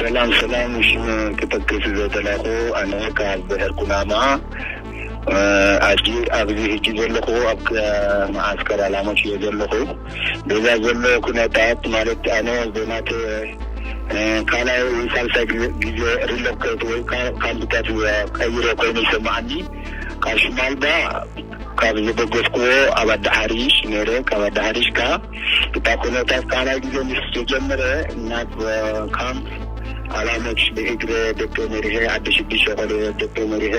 ሰላም ሰላም፣ ሽም ክጠቅስ ዘደለኹ ኣነ ካብ ብሕር ኩናማ። ኣጂ ኣብዚ ሕጂ ዘለኹ ኣብ መዓስከር ኣላሞች እየ ዘለኹ። በዛ ዘሎ ኩነታት ማለት ኣነ ብናተ ካልኣይ ወይ ሳልሳይ ግዜ ሪሎኬት ወይ ካምፕታት ቀይረ ኮይኑ ይሰማዓኒ። ካብ ሽማልባ ካብ ዝበገስኩዎ ኣብ ኣዲ ሓሪሽ ነይረ። ካብ ኣዲ ሓሪሽ ከኣ እታ ኩነታት ካልኣይ ግዜ ምስ ተጀመረ ናብ ካምፕ ኣላሞች ብእግረ ደቀ መሪሐ፣ ኣዲ ሽዱሽተ ቆልዑ ደቀ መሪሐ፣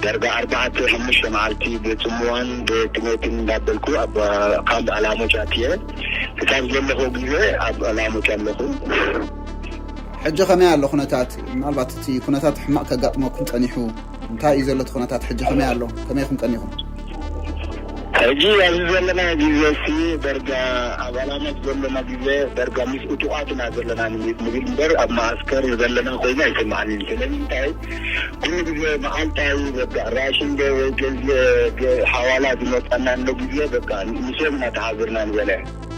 ዳርጋ ኣርባዕተ ሓሙሽተ መዓልቲ ብጽምዋን ብጥሜትን እንዳበልኩ ኣብ ካምፕ ኣላሞች ኣትየ። ክሳብ ዘለኹ ግዜ ኣብ ኣላሞች ኣለኹ። ሕጂ ከመይ ኣሎ ኩነታት? ምናልባት እቲ ኩነታት ሕማቕ ከጋጥመኩም ጸኒሑ እንታይ እዩ ዘሎ እቲ ኩነታት? ሕጂ ከመይ ኣሎ? ከመይ ኢኹም ቀኒኹም? ሕጂ ኣብዚ ዘለና ግዜ ሲ ደርጋ ኣብ ኣላሞች ዘለና ግዜ ደርጋ ምስ እጡቓት ኢና ዘለና ንብል እምበር ኣብ መዓስከር ዘለና ኮይና ኣይሰማዕንን። ስለዚ እንታይ ኩሉ ግዜ መዓልታዊ በቃ ራሽን ዶ ወይ ገንዘብ ሓዋላ ዝመጻና ኣሎ ግዜ በቃ ምስኦም እናተሓዘርና ንበለ።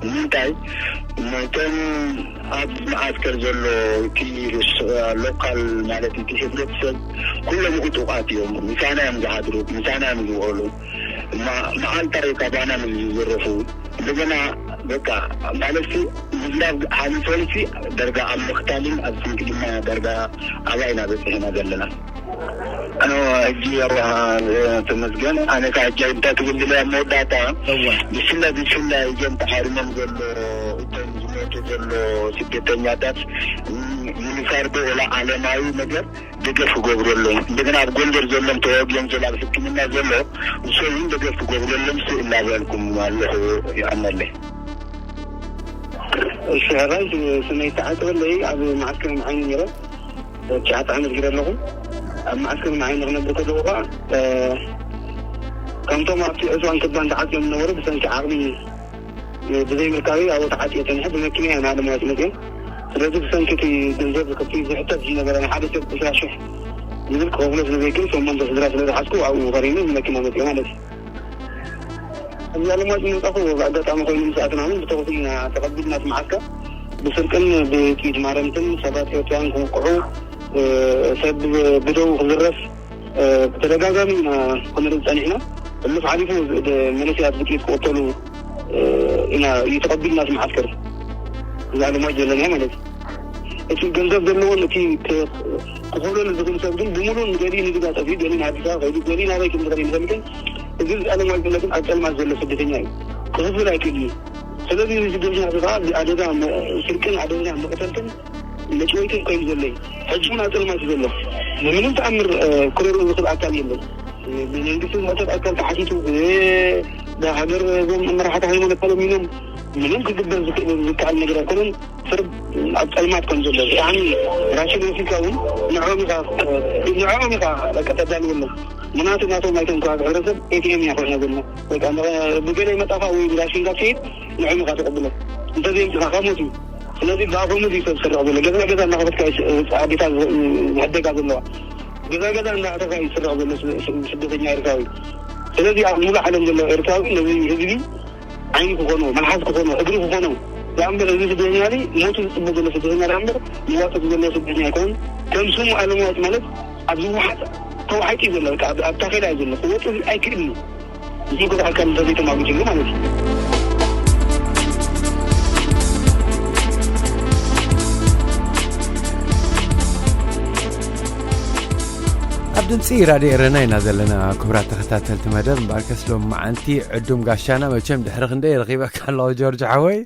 ንምንታይ ነቶም ኣብ መዓስከር ዘሎ እቲ ሎካል ማለት እቲ ሕብረተሰብ ኩሎም እጡቓት እዮም። ምሳና እዮም ዝሓድሩ፣ ምሳና እዮም ዝውዕሉ። መዓልታዊ ካባና ምስ ዝዝረፉ እንደገና በቃ ማለት ምዝራብ ሓሊፎምሲ ደርጋ ኣብ ምኽታልን ኣብ ስንቂ ድማ ደርጋ ኣባይና በፂሕና ዘለና። ሕጂ ኣዋሃ ተመስገን ኣነ ካጃ እንታይ ትብል ድለ ኣብ መወዳእታ ብሽላ ብሽላ እዞም ተሓሪሞም ዘሎ እቶም ዝሞቱ ዘሎ ስደተኛታት ዩኒፋርዶ ወላ ዓለማዊ ነገር ደገፍ ክገብረሎም እንደገና ኣብ ጎንደር ዘሎም ተዋጊኦም ዘሎ ኣብ ሕክምና ዘሎ ንሶ እውን ደገፍ ክገብረሎም ስ እናበልኩም ኣለኹ። ይቀነለይ። እሺ ሕራይ ስመይ ተዓጥበለይ ኣብ ማዕስከር ምዓይኒ ነይረ። ትሽዓተ ዓመት ጊረ ኣለኹ። ኣብ ማዕስከር ምዓይኒ ክነብር ከለኹ ከዓ ከምቶም ኣብቲ ዕፅዋን ክባን ተዓፅዮም ዝነበሩ ብሰንኪ ዓቕሚ ብዘይምርካበይ ኣብኡ ተዓፅየ ፀኒሐ። ብመኪና እየ ንዓለም ዋፂ መፅየ። ስለዚ ብሰንኪ እቲ ገንዘብ ክፍሊት ዝሕተት ዝነበረ ንሓደ ሰብ ዕስራ ሽሕ ዝብል ክኸፍሎ ስለዘይክእል ሸሞንተ ስድራ ስለዝሓዝኩ ኣብኡ ፈሪሙ ብመኪና መፅየ ማለት እዩ። ኣብዚ ዓለም ዋፂ ምምፃኹ ብኣጋጣሚ ኮይኑ ምስኣትና እውን ብተኹሲ ኢና ተቐቢልና እቲ መዓስከር። ብስርቅን ብጥይት ማረምትን ሰባት ኤርትራውያን ክውቅዑ ሰብ ብደው ክዝረፍ ብተደጋጋሚ ኢና ክንርኢ ፀኒሕና። ሕሉፍ ሓሊፉ መንእሰያት ብጥይት ክቕተሉ ኢና እዩ ተቐቢልና እቲ መዓስከር። እዚ ዓለማት ዘለና ማለት እዩ። እቲ ገንዘብ ዘለዎን እቲ ክኾለሉ ዝኽእል ሰብ ግን ብምሉእ ንገሊ ንግዛ ጠፊኡ ገሊ ንኣዲስ ኣበባ ከይዱ ገሊ ናበይ ከም ዝኸደ ንፈልጥን እዚ ዓለማት ዘለና ግን ኣብ ፀልማት ዘሎ ስደተኛ እዩ። ክኽፍል ኣይክእል እዩ። ስለዚ እዚ ስደተኛ እዚ ከዓ ኣደጋ ስርቅን ኣደጋ መቕተልትን መጭወይትን ኮይኑ ዘሎ እዩ። ሕጂ እውን ኣብ ፀልማት ዘሎ ብምንም ተኣምር ክረርኡ ዝኽእል ኣካል የለን። ብመንግስቲ ዝመፀት ኣካል ተሓቲቱ ብሃገር እዞም መራሕቲ ሃይማኖት ተለሚኖም ምንም ክግበር ዝከኣል ነገር ኣይኮነን። ሰብ ኣብ ፀልማት ከም ዘሎ ያኒ ራሽን ወሲድካ እውን ንዕኦም ኢኻ ንዕኦም ኢኻ በቃ ተዳልወሎም። ምናቱ ናቶም ኣይቶም ከባቢ ሕብረተሰብ ኤቲኤም እያ ኮይና ዘሎ። በቃ ብገለ መጣፋ ወይ ራሽንካ ትሄድ ንዕኦም ኢኻ ተቀብሎም። እንተዘይምፅኻ ካብ ሞት እዩ። ስለዚ ብኣፈሙዝ እዩ ሰብ ዝስረቕ ዘሎ። ገዛ ገዛ እናኸፈትካ እዩ ኣዴታት ዝሕደጋ ዘለዋ። ገዛ ገዛ እናኸፈትካ እዩ ዝስረቕ ዘሎ ስደተኛ ኤርትራዊ። ስለዚ ኣብ ሙሉእ ዓለም ዘሎ ኤርትራዊ ነዚ ህዝቢ ዓይኒ ክኾኖ መልሓስ ክኾኖ እግሪ ክኾኖ ዳእምበር እዚ ስደተኛ እዚ ሞቱ ዝፅበ ዘሎ ስደተኛ ዳእምበር ይዋፅእ ዘሎ ስደተኛ ኣይኮነን። ከም ስሙ ኣለምዋጥ ማለት ኣብ ዝውሓጥ ተዋሒጡ እዩ ዘሎ። ኣብ ታኼላ እዩ ዘሎ ክወፅእ ኣይክእልን እዩ። እዚ ጉድ ኣካል እንተዘይተማጉትሉ ማለት እዩ። ኣብ ድምፂ ራድዮ ኤረና ኢና ዘለና። ክቡራት ተኸታተልቲ መደብ እምበኣርከስ ሎም መዓልቲ ዕዱም ጋሻና መቸም ድሕሪ ክንደይ ረኺበካ ኣለኹ ጆርጅ ሓወይ።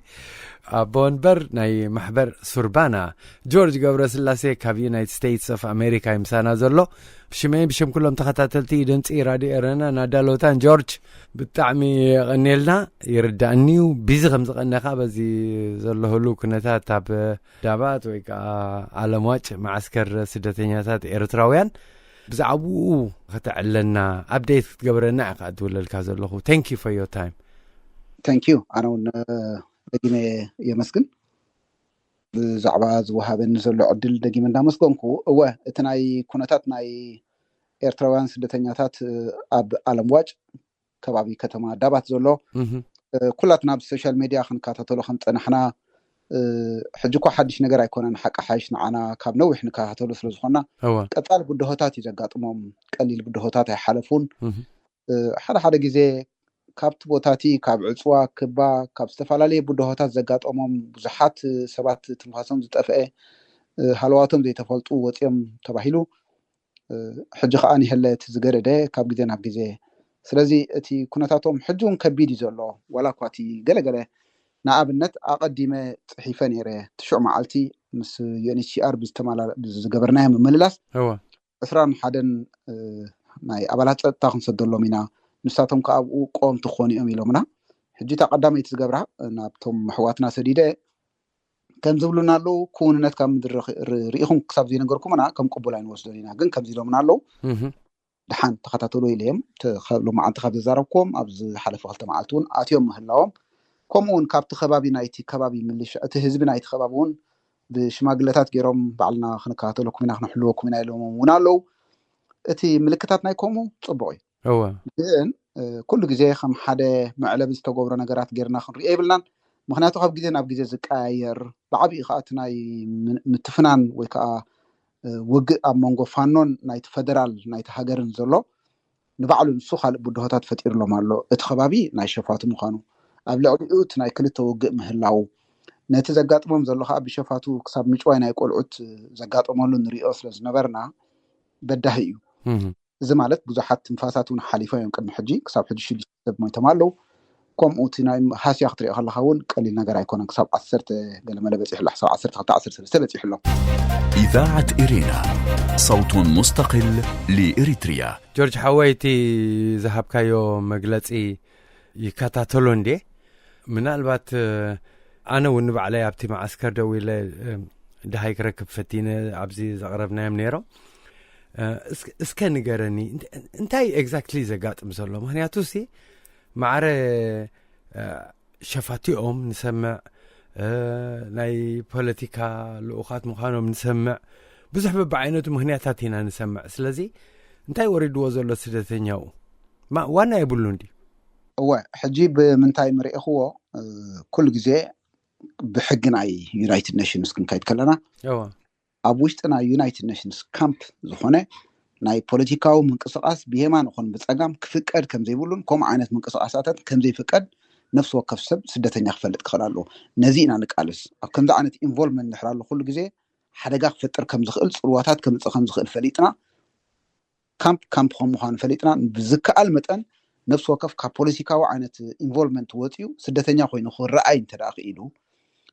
ኣቦ ወንበር ናይ ማሕበር ሱርባና ጆርጅ ገብረስላሴ ካብ ዩናይትድ ስቴትስ ኦፍ ኣሜሪካ ይምሳና ዘሎ። ብሽመይን ብሽም ኩሎም ተኸታተልቲ ድምፂ ራድዮ ኤረና ናዳሎታን ጆርጅ ብጣዕሚ የቐንየልና። ይርዳእኒ እዩ ቢዚ ከም ዝቐነኻ በዚ ዘሎ ህሉ ኩነታት ኣብ ዳባት ወይ ከዓ ዓለምዋጭ መዓስከር ስደተኛታት ኤርትራውያን ብዛዕባኡ ከተዕለና ኣፕዴት ክትገብረና እየ ከዓ እድውለልካ ዘለኹ። Thank you for your time። Thank you ኣነ እውን ደጊመ የመስግን ብዛዕባ ዝወሃበኒ ዘሎ ዕድል ደጊመ እንዳመስገንኩ። እወ እቲ ናይ ኩነታት ናይ ኤርትራውያን ስደተኛታት ኣብ ዓለም ዋጭ ከባቢ ከተማ ዳባት ዘሎ ኩላትና ኣብ ሶሻል ሜድያ ክንከታተሎ ከም ፀናሕና ሕጂ እኳ ሓድሽ ነገር ኣይኮነን። ሓቂ ሓይሽ ንዓና ካብ ነዊሕ ንከታተሎ ስለ ዝኾና፣ ቀጻሊ ብድሆታት እዩ ዘጋጥሞም። ቀሊል ብድሆታት ኣይሓለፉን። ሓደ ሓደ ግዜ ካብቲ ቦታቲ፣ ካብ ዕፅዋ ክባ፣ ካብ ዝተፈላለየ ብድሆታት ዘጋጠሞም ብዙሓት ሰባት ትንፋሶም ዝጠፍአ፣ ሃለዋቶም ዘይተፈልጡ ወፂኦም ተባሂሉ። ሕጂ ከዓ ንሀለ እቲ ዝገደደ ካብ ግዜ ናብ ግዜ። ስለዚ እቲ ኩነታቶም ሕጂ እውን ከቢድ እዩ ዘሎ። ዋላ እኳ እቲ ገለገለ፣ ንኣብነት ኣቐዲመ ፅሒፈ ነይረ፣ ትሽዑ መዓልቲ ምስ ዩ ኤን ኤች ሲ ኣር ብዝተማላ- ብዝገበርናዮ ምምልላስ ዕስራን ሓደን ናይ ኣባላት ፀጥታ ክንሰደሎም ኢና፣ ንሳቶም ከዓ ኣብኡ ቆም ትኾኑ እዮም ኢሎምና። ሕጂ እታ ቀዳመይቲ ዝገብራ ናብቶም ኣሕዋትና ሰዲደ ከም ዝብሉና ኣለዉ። ክውንነት ካብ ምድሪ ርኢኹም ክሳብ ዘይነገርኩምና ከም ቅቡል ኣይንወስዶን ኢና፣ ግን ከምዚ ኢሎምና ኣለዉ። ድሓን ተኸታተሉ ኢለ እዮም። ሎማዓንቲ ካብ ዘዛረብኩዎም ኣብ ዝሓለፈ ክልተ መዓልቲ እውን ኣትዮም ምህላዎም፣ ከምኡ እውን ካብቲ ከባቢ ናይቲ ከባቢ ምልሻ እቲ ህዝቢ ናይቲ ከባቢ እውን ብሽማግለታት ገይሮም ባዕልና ክንከታተለኩም ኢና ክነሕልወኩም ኢና ኢሎም እውን ኣለዉ። እቲ ምልክታት ናይ ከምኡ ፅቡቅ እዩ። ግን ኩሉ ግዜ ከም ሓደ መዕለቢ ዝተገብሮ ነገራት ገይርና ክንሪኦ የብልናን። ምክንያቱ ካብ ግዜ ናብ ግዜ ዝቀያየር፣ ብዓብኡ ከዓ እቲ ናይ ምትፍናን ወይ ከዓ ውግእ ኣብ መንጎ ፋኖን ናይቲ ፈደራል ናይቲ ሃገርን ዘሎ ንባዕሉ ንሱ ካልእ ብድሆታት ፈጢርሎም ኣሎ። እቲ ከባቢ ናይ ሸፋቱ ምዃኑ፣ ኣብ ልዕሊኡ እቲ ናይ ክልተ ውግእ ምህላው፣ ነቲ ዘጋጥሞም ዘሎ ከዓ ብሸፋቱ ክሳብ ምጭዋይ ናይ ቆልዑት ዘጋጠመሉ ንሪኦ ስለ ዝነበርና በዳሂ እዩ። እዚ ማለት ብዙሓት ትንፋሳት እውን ሓሊፎ እዮም ቅድሚ ሕጂ፣ ክሳብ ሕጂ ሽዱሽተ ሰብ ሞይቶም ኣለዉ። ከምኡ እቲ ናይ ሃስያ ክትሪኦ ከለካ እውን ቀሊል ነገር ኣይኮነን። ክሳብ ዓሰርተ ገለመለ በፂሑ ኣሎ፣ ክሳብ ዓሰርተ ክልተ ዓሰርተ ሰለስተ በፂሑ ኣሎ። إذاعة إرينا، صوت مستقل لإريتريا. ጆርጅ ሓወይ፣ እቲ ዝሃብካዮ መግለፂ ይከታተሎ እንዴ? ምናልባት ኣነ እውን ባዕለይ ኣብቲ መዓስከር ደው ኢለ ድሃይ ክረክብ ፈቲነ ኣብዚ ዘቕረብናዮም ነይሮም። እስከ ንገረኒ እንታይ exactly ዘጋጥም ዘሎ? ምክንያቱ ሲ ማዕረ ሸፋቲኦም ንሰምዕ፣ ናይ ፖለቲካ ልኡኻት ምዃኖም ንሰምዕ፣ ብዙሕ በብዓይነቱ ምክንያታት ኢና ንሰምዕ። ስለዚ እንታይ ወሪድዎ ዘሎ ስደተኛኡ ዋና የብሉ እንዲ? እወ፣ ሕጂ ብምንታይ ምርኢኽዎ? ኩሉ ግዜ ብሕጊ ናይ ዩናይትድ ኔሽንስ ክንከይድ ከለና ኣብ ውሽጢ ናይ ዩናይትድ ኔሽንስ ካምፕ ዝኾነ ናይ ፖለቲካዊ ምንቅስቃስ ብየማን ይኹን ብፀጋም ክፍቀድ ከም ዘይብሉን ከምኡ ዓይነት ምንቅስቃሳታት ከም ዘይፍቀድ ነፍሲ ወከፍ ሰብ ስደተኛ ክፈልጥ ክኽእል ኣለዎ። ነዚ ኢና ንቃልስ። ኣብ ከምዚ ዓይነት ኢንቮልቭመንት እንድሕር ኣሎ ኩሉ ግዜ ሓደጋ ክፈጥር ከም ዝኽእል፣ ፅልዋታት ከምፅእ ከም ዝኽእል ፈሊጥና፣ ካምፕ ካምፕ ከም ምዃኑ ፈሊጥና ብዝከኣል መጠን ነፍሲ ወከፍ ካብ ፖለቲካዊ ዓይነት ኢንቮልቭመንት ወፂኡ ስደተኛ ኮይኑ ክረኣይ እንተ ደኣ ክኢሉ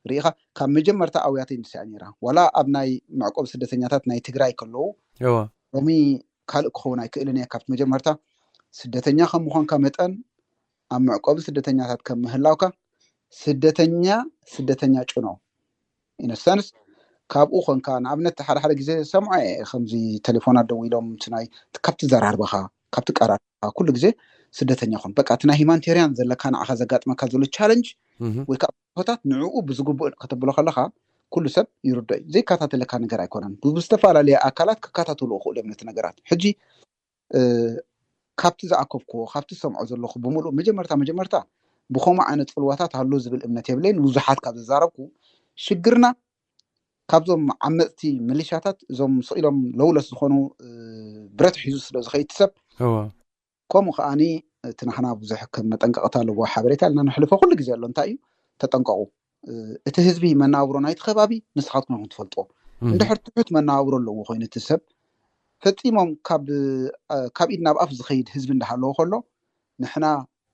ርኢኻ ካብ መጀመርታ ኣውያተይ ንስያ ነይራ። ዋላ ኣብ ናይ መዕቆብ ስደተኛታት ናይ ትግራይ ከለዉ ሎሚ ካልእ ክኸውን ኣይክእልን እየ። ካብቲ መጀመርታ ስደተኛ ከም ምዃንካ መጠን ኣብ መዕቆቢ ስደተኛታት ከም ምህላውካ ስደተኛ ስደተኛ ጭኖ ኢነሰንስ ካብኡ ኮንካ ንኣብነት ሓደ ሓደ ግዜ ሰምዖ እየ ከምዚ ቴሌፎናት ደው ኢሎም እቲ ናይ ካብቲ ዘራርበኻ ካብቲ ቀራርበኻ ኩሉ ግዜ ስደተኛ ኮን በቃ እቲ ናይ ሂማኒቴርያን ዘለካ ንዓኻ ዘጋጥመካ ዘሎ ቻለንጅ ወይ ከዓ ታት ንዕኡ ብዝግቡእ ከተብሎ ከለካ ኩሉ ሰብ ይርዶ እዩ ዘይከታተለካ ነገር ኣይኮነን ብዝተፈላለየ ኣካላት ክከታተሉ ክእሉ እዮም ነቲ ነገራት ሕጂ ካብቲ ዝኣከብክዎ ካብቲ ዝሰምዖ ዘለኹ ብምሉእ መጀመርታ መጀመርታ ብኸምኡ ዓይነት ፅልዋታት ኣሎ ዝብል እምነት የብለይን ብዙሓት ካብ ዝዛረብኩ ሽግርና ካብዞም ዓመፅቲ ሚሊሻታት እዞም ስቕ ኢሎም ለውለስ ዝኾኑ ብረት ሒዙ ስለ ዝኸይድ ሰብ ከምኡ ከዓኒ እቲ ናህና ብዙሕ ከም መጠንቀቕታ ኣለዎ ሓበሬታ ኢልና ንሕልፎ ኩሉ ግዜ ኣሎ እንታይ እዩ ተጠንቀቑ እቲ ህዝቢ መናብሮ ናይቲ ከባቢ ንስኻትኩም ኢኹም ትፈልጥዎ እንድሕር ትሑት መናብሮ ኣለዎ ኮይኑ እቲ ሰብ ፈፂሞም ካብ ኢድ ናብ ኣፍ ዝኸይድ ህዝቢ እንዳሃለዎ ከሎ ንሕና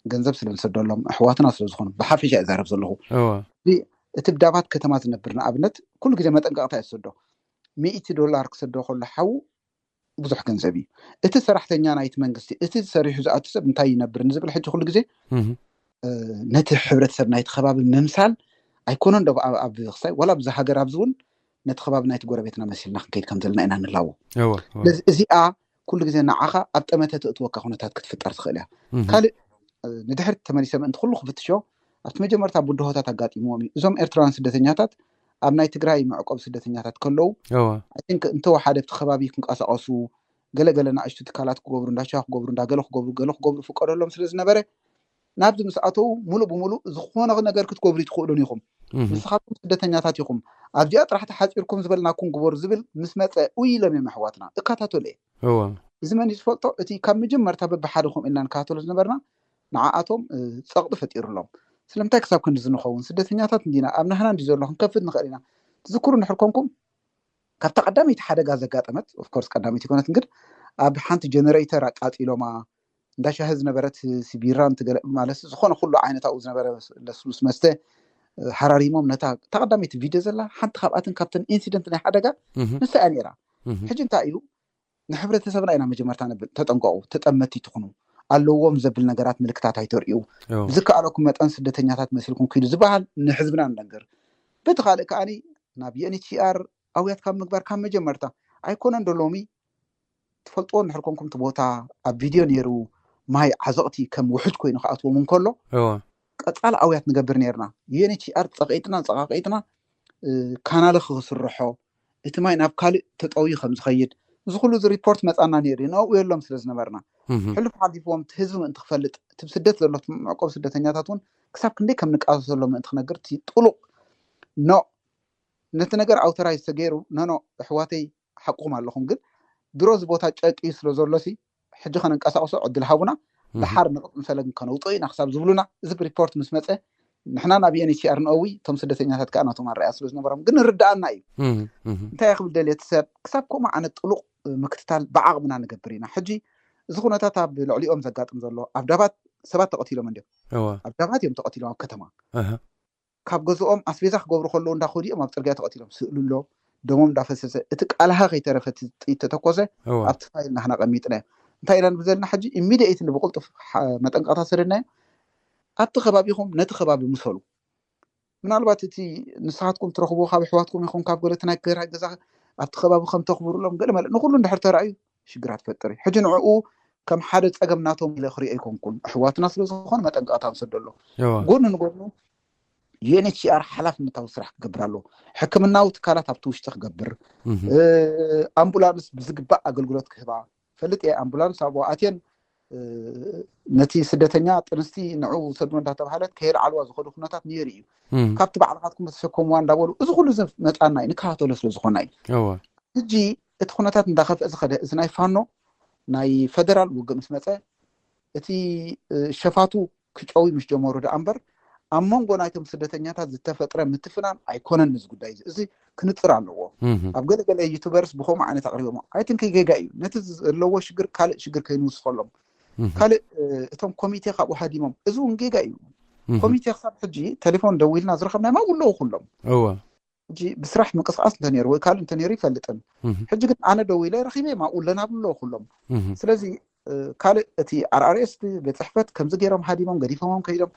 ገንዘብ ስለ ንሰደሎም ኣሕዋትና ስለ ዝኾኑ ብሓፈሻ ይዛረብ ዘለኹ እቲ ብዳባት ከተማ ዝነብር ንኣብነት ኩሉ ግዜ መጠንቀቕታ ይሰዶ ሚእቲ ዶላር ክሰዶ ከሎ ሓዉ ብዙሕ ገንዘብ እዩ እቲ ሰራሕተኛ ናይቲ መንግስቲ እቲ ሰሪሑ ዝኣቱ ሰብ እንታይ ይነብር ንዝብል ሕጂ ኩሉ ግዜ ነቲ ሕብረተሰብ ናይቲ ከባቢ ምምሳል ኣይኮነን ዶ ኣብ ክሳይ ዋላ ኣብዚ ሃገር ኣብዚ እውን ነቲ ከባቢ ናይቲ ጎረቤትና መሲልና ክንከይድ ከም ዘለና ኢና ንላዎ ስለዚ እዚኣ ኩሉ ግዜ ንዓኻ ኣብ ጠመተ ተእትወካ ኩነታት ክትፍጠር ትኽእል እያ ካልእ ንድሕር ተመሊሰ ምእንቲ ኩሉ ክፍትሾ ኣብቲ መጀመርታ ብድሆታት ኣጋጢምዎም እዩ እዞም ኤርትራውያን ስደተኛታት ኣብ ናይ ትግራይ መዕቆብ ስደተኛታት ከለዉ እንተወሓደ ኣብቲ ከባቢ ክንቀሳቀሱ ገለገለ ንኣሽቱ ትካላት ክገብሩ እንዳሻ ክገብሩ እንዳገለ ክገብሩ ገለ ክገብሩ ፍቀደሎም ስለ ዝነበረ ናብዚ ምስ ኣተዉ ሙሉእ ብሙሉእ ዝኾነ ነገር ክትገብሩ ትኽእሉን ኢኹም። ንስኻትኩም ስደተኛታት ኢኹም፣ ኣብዚኣ ጥራሕ ተሓፂርኩም ዝበልናኩም ግበሩ ዝብል ምስ መፀ፣ ውይ ኢሎም እዮም ኣሕዋትና። እካታተሉ እየ። እዚ መን እዩ ዝፈልጦ? እቲ ካብ መጀመርታ በብሓደ ከምኡ ኢልና ንከታተሎ ዝነበርና ንዓኣቶም ጸቕጢ ፈጢሩሎም። ስለምንታይ ክሳብ ክንድዚ ንኸውን? ስደተኛታት እንዲና፣ ኣብ ናህና እንዲ ዘሎ ክንከፍት ንኽእል ኢና። ትዝክሩ እንድሕር ኮንኩም፣ ካብታ ቀዳመይቲ ሓደጋ ዘጋጠመት፣ ኦፍኮርስ ቀዳመይቲ ኣይኮነትን፣ ግን ኣብ ሓንቲ ጀነሬተር ኣቃጺሎማ፣ እንዳ ሻሂ ዝነበረት ሲቢራን ትገለ ማለት ዝኾነ ኩሉ ዓይነት ኣብኡ ዝነበረ ለስሉስ መስተ ሓራሪሞም፣ ነታ እታ ቀዳመይቲ ቪድዮ ዘላ ሓንቲ ካብኣትን ካብተን ኢንሲደንት ናይ ሓደጋ ንሳ እያ ነይራ። ሕጂ እንታይ እዩ? ንሕብረተሰብና ኢና መጀመርታ ነብል፣ ተጠንቀቑ፣ ተጠመቲ ትኹኑ፣ ኣለዎም ዘብል ነገራት ምልክታት ኣይተርእዩ፣ ዝከኣለኩም መጠን ስደተኛታት መሲልኩም ኪዱ ዝበሃል ንህዝብና ንነግር። በቲ ካልእ ከኣኒ ናብ ዩ ኤን ኤች ሲ ኣር ኣውያት ካብ ምግባር ካብ መጀመርታ ኣይኮነን ዶ ሎሚ ትፈልጥዎ እንድሕር ኮንኩም እቲ ቦታ ኣብ ቪድዮ ነይሩ ማይ ዓዘቕቲ ከም ውሕጅ ኮይኑ ክኣትዎም እንከሎ ቀጻሊ ኣውያት ንገብር ነርና። ዩ ኤን ኤች ሲ ኣር ጸቒጥና ጸቓቒጥና ካናለ ክስርሖ እቲ ማይ ናብ ካልእ ተጠውዩ ከም ዝኸይድ እዚ ኩሉ እዚ ሪፖርት መጻና ነይሩ ነኡ የሎም ስለ ዝነበርና ሕሉፍ ሓሊፍዎም እቲ ህዝቢ ምእንቲ ክፈልጥ እቲ ብስደት ዘሎ መዕቆብ ስደተኛታት እውን ክሳብ ክንደይ ከም ንቃሰሰሎም ምእንቲ ክነግር እቲ ጥሉቕ ኖ ነቲ ነገር ኣውተራይዝ ተገይሩ ነኖ ኣሕዋተይ ሓቅኹም ኣለኹም ግን ድሮ እዚ ቦታ ጨቂ እዩ ስለ ዘሎ ሲ ሕጂ ከነንቀሳቕሶ ዕድል ሃቡና ደሓር ንቕፅም ፈለግን ከነውፅኦ ኢና ክሳብ ዝብሉና እዚ ሪፖርት ምስ መፀ ንሕና ናብ ዩ ኤን ኤች ሲ ኣር ንእዊ እቶም ስደተኛታት ከዓ ናቶም ኣረኣያ ስለ ዝነበሮም ግን ንርድኣና እዩ እንታይ ክብል ደልየ እቲ ሰብ ክሳብ ከምኡ ዓይነት ጥሉቕ ምክትታል ብዓቕምና ንገብር ኢና ሕጂ እዚ ኩነታት ኣብ ልዕሊኦም ዘጋጥም ዘሎ ኣብ ዳባት ሰባት ተቐቲሎም እንዲዮም ኣብ ዳባት እዮም ተቐቲሎም ኣብ ከተማ ካብ ገዝኦም ኣስቤዛ ክገብሩ ከለዉ እንዳኸዱ እዮም ኣብ ፅርግያ ተቐቲሎም ስእሉ ኣሎ ደሞም እንዳፈሰሰ እቲ ቃልሃ ከይተረፈ ጥይት ተተኮሰ ኣብቲ ፋይል ናህና ቀሚጥናዮ እንታይ ኢና ንብል ዘለና ሕጂ ኢሚዲየትሊ ብቁልጡፍ መጠንቀቕታ ሰደድናዮ ኣብቲ ከባቢኹም ነቲ ከባቢ ምሰሉ ምናልባት እቲ ንስኻትኩም ትረኽብዎ ካብ ኣሕዋትኩም ይኹን ካብ ገለ እቲ ናይ ክራይ ገዛ ኣብቲ ከባቢ ከም ተኽብሩሎም ገለ መለ ንኩሉ እንድሕር ተራእዩ ሽግራት ፈጥር እዩ ሕጂ ንዕኡ ከም ሓደ ፀገም ናቶም ኢለ ክሪኦ ኣይኮንኩን ኣሕዋትና ስለ ዝኾነ መጠንቀቕታ ንሰዶ ኣሎ ጎኑ ንጎኑ ዩ ኤን ኤች ሲ ኣር ሓላፍነታዊ ስራሕ ክገብር ኣለዎ ሕክምናዊ ትካላት ኣብቲ ውሽጢ ክገብር ኣምቡላንስ ብዝግባእ ኣገልግሎት ክህባ ፈልጥ እየ ኣምቡላንስ ኣብኡ ኣትየን ነቲ ስደተኛ ጥንስቲ ንዑ ውሰድዎ እንዳተባሃለት ከየልዓልዋ ዝኸዱ ኩነታት ነይሩ እዩ ካብቲ ባዕልኻትኩም ዝተሸከምዋ እንዳበሉ እዚ ኩሉ እዚ መፃና እዩ ንከታተሎ ስለ ዝኾና እዩ ሕጂ እቲ ኩነታት እንዳኸፍአ ዝኸደ እዚ ናይ ፋኖ ናይ ፈደራል ውግእ ምስ መፀ እቲ ሸፋቱ ክጨዊ ምስ ጀመሩ ደኣ እምበር ኣብ መንጎ ናይቶም ስደተኛታት ዝተፈጥረ ምትፍናን ኣይኮነን እዚ ጉዳይ እዚ እዚ ክንፅር ኣለዎ ኣብ ገለገለ ዩቱበርስ ብከምኡ ዓይነት ኣቅሪቦሞ ኣይትንክ ጌጋ እዩ ነቲ ዘለዎ ሽግር ካልእ ሽግር ከይንውስኸሎም ካልእ እቶም ኮሚቴ ካብኡ ሃዲሞም እዚ እውን ጌጋ እዩ ኮሚቴ ክሳብ ሕጂ ቴሌፎን ደዊልና ዝረከብናዮም ኣብኡ ኣለዉ ኩሎም ሕጂ ብስራሕ ምንቅስቃስ እንተነይሩ ወይ ካልእ እንተነይሩ ይፈልጥን ሕጂ ግን ኣነ ደዊለ ረኪበ ኣብኡ ኣለና ብሎ ኩሎም ስለዚ ካልእ እቲ ኣርኣርኤስ ቤት ፅሕፈት ከምዚ ገይሮም ሃዲሞም ገዲፎሞም ከይዶም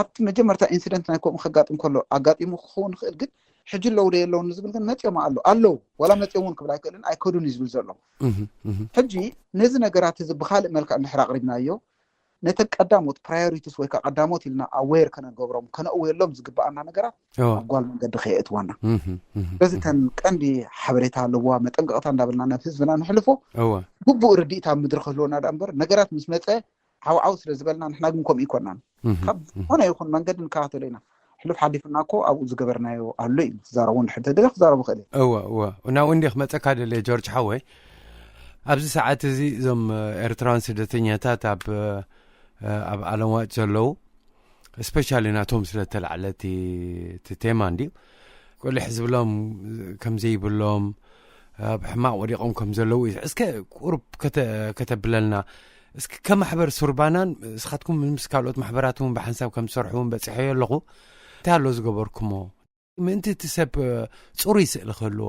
ኣብቲ መጀመርታ ኢንሲደንት ናይ ከምኡ ከጋጥም ከሎ ኣጋጢሙ ክኸውን ይኽእል ግን ሕጂ ኣለዉ ዶ የለውን ዝብል ግን መፅኦም ኣሎ ኣለዉ ዋላ መፅኦም እውን ክብል ኣይክእልን ኣይከዱን እዩ ዝብል ዘሎ ሕጂ ነዚ ነገራት እዚ ብካልእ መልክዕ እንድሕር ኣቅሪብናዮ ነተን ቀዳሞት ፕራዮሪቲስ ወይ ከዓ ቀዳሞት ኢልና ኣዌር ከነገብሮም ከነእውየሎም ዝግበኣና ነገራት ኣብ ጓል መንገዲ ከየእትዋና በዚ ተን ቀንዲ ሓበሬታ ኣለዋ መጠንቀቕታ እንዳበልና ናብ ህዝብና ንሕልፎ ግቡእ ርድኢት ኣብ ምድሪ ክህልወና ዳ እምበር ነገራት ምስ መፀ ዓውዓው ስለ ዝበልና ንሕና ግን ከምኡ ይኮናን ካብ ዝኾነ ይኹን መንገዲ ንከታተሎ ኢና ሕሉፍ ሓሊፍና እኮ ኣብኡ ዝገበርናዮ ኣሎ እዩ ትዛረቡ እንድሕር ተደለ ክዛረቡ ክእል እወ እወ ናብኡ እንዲ ክመፀካ ደለ ጆርጅ ሓወይ ኣብዚ ሰዓት እዚ እዞም ኤርትራውያን ስደተኛታት ኣብ ኣብ ዓለምዋጭ ዘለዉ ስፔሻሊ ናቶም ስለ ተላዕለ እቲ ቴማ እንድዩ ቁልሕ ዝብሎም ከም ዘይብሎም ኣብ ሕማቕ ወዲቖም ከም ዘለዉ እዩ እስከ ቁሩብ ከተብለልና እስኪ ከማሕበር ሱርባናን እስኻትኩም ምስ ካልኦት ማሕበራት እውን ብሓንሳብ ከም ትሰርሑ እውን በፂሐዮ ኣለኹ እንታይ ኣሎ ዝገበርኩሞ ምእንቲ እቲ ሰብ ፅሩይ ስእሊ ክህልዎ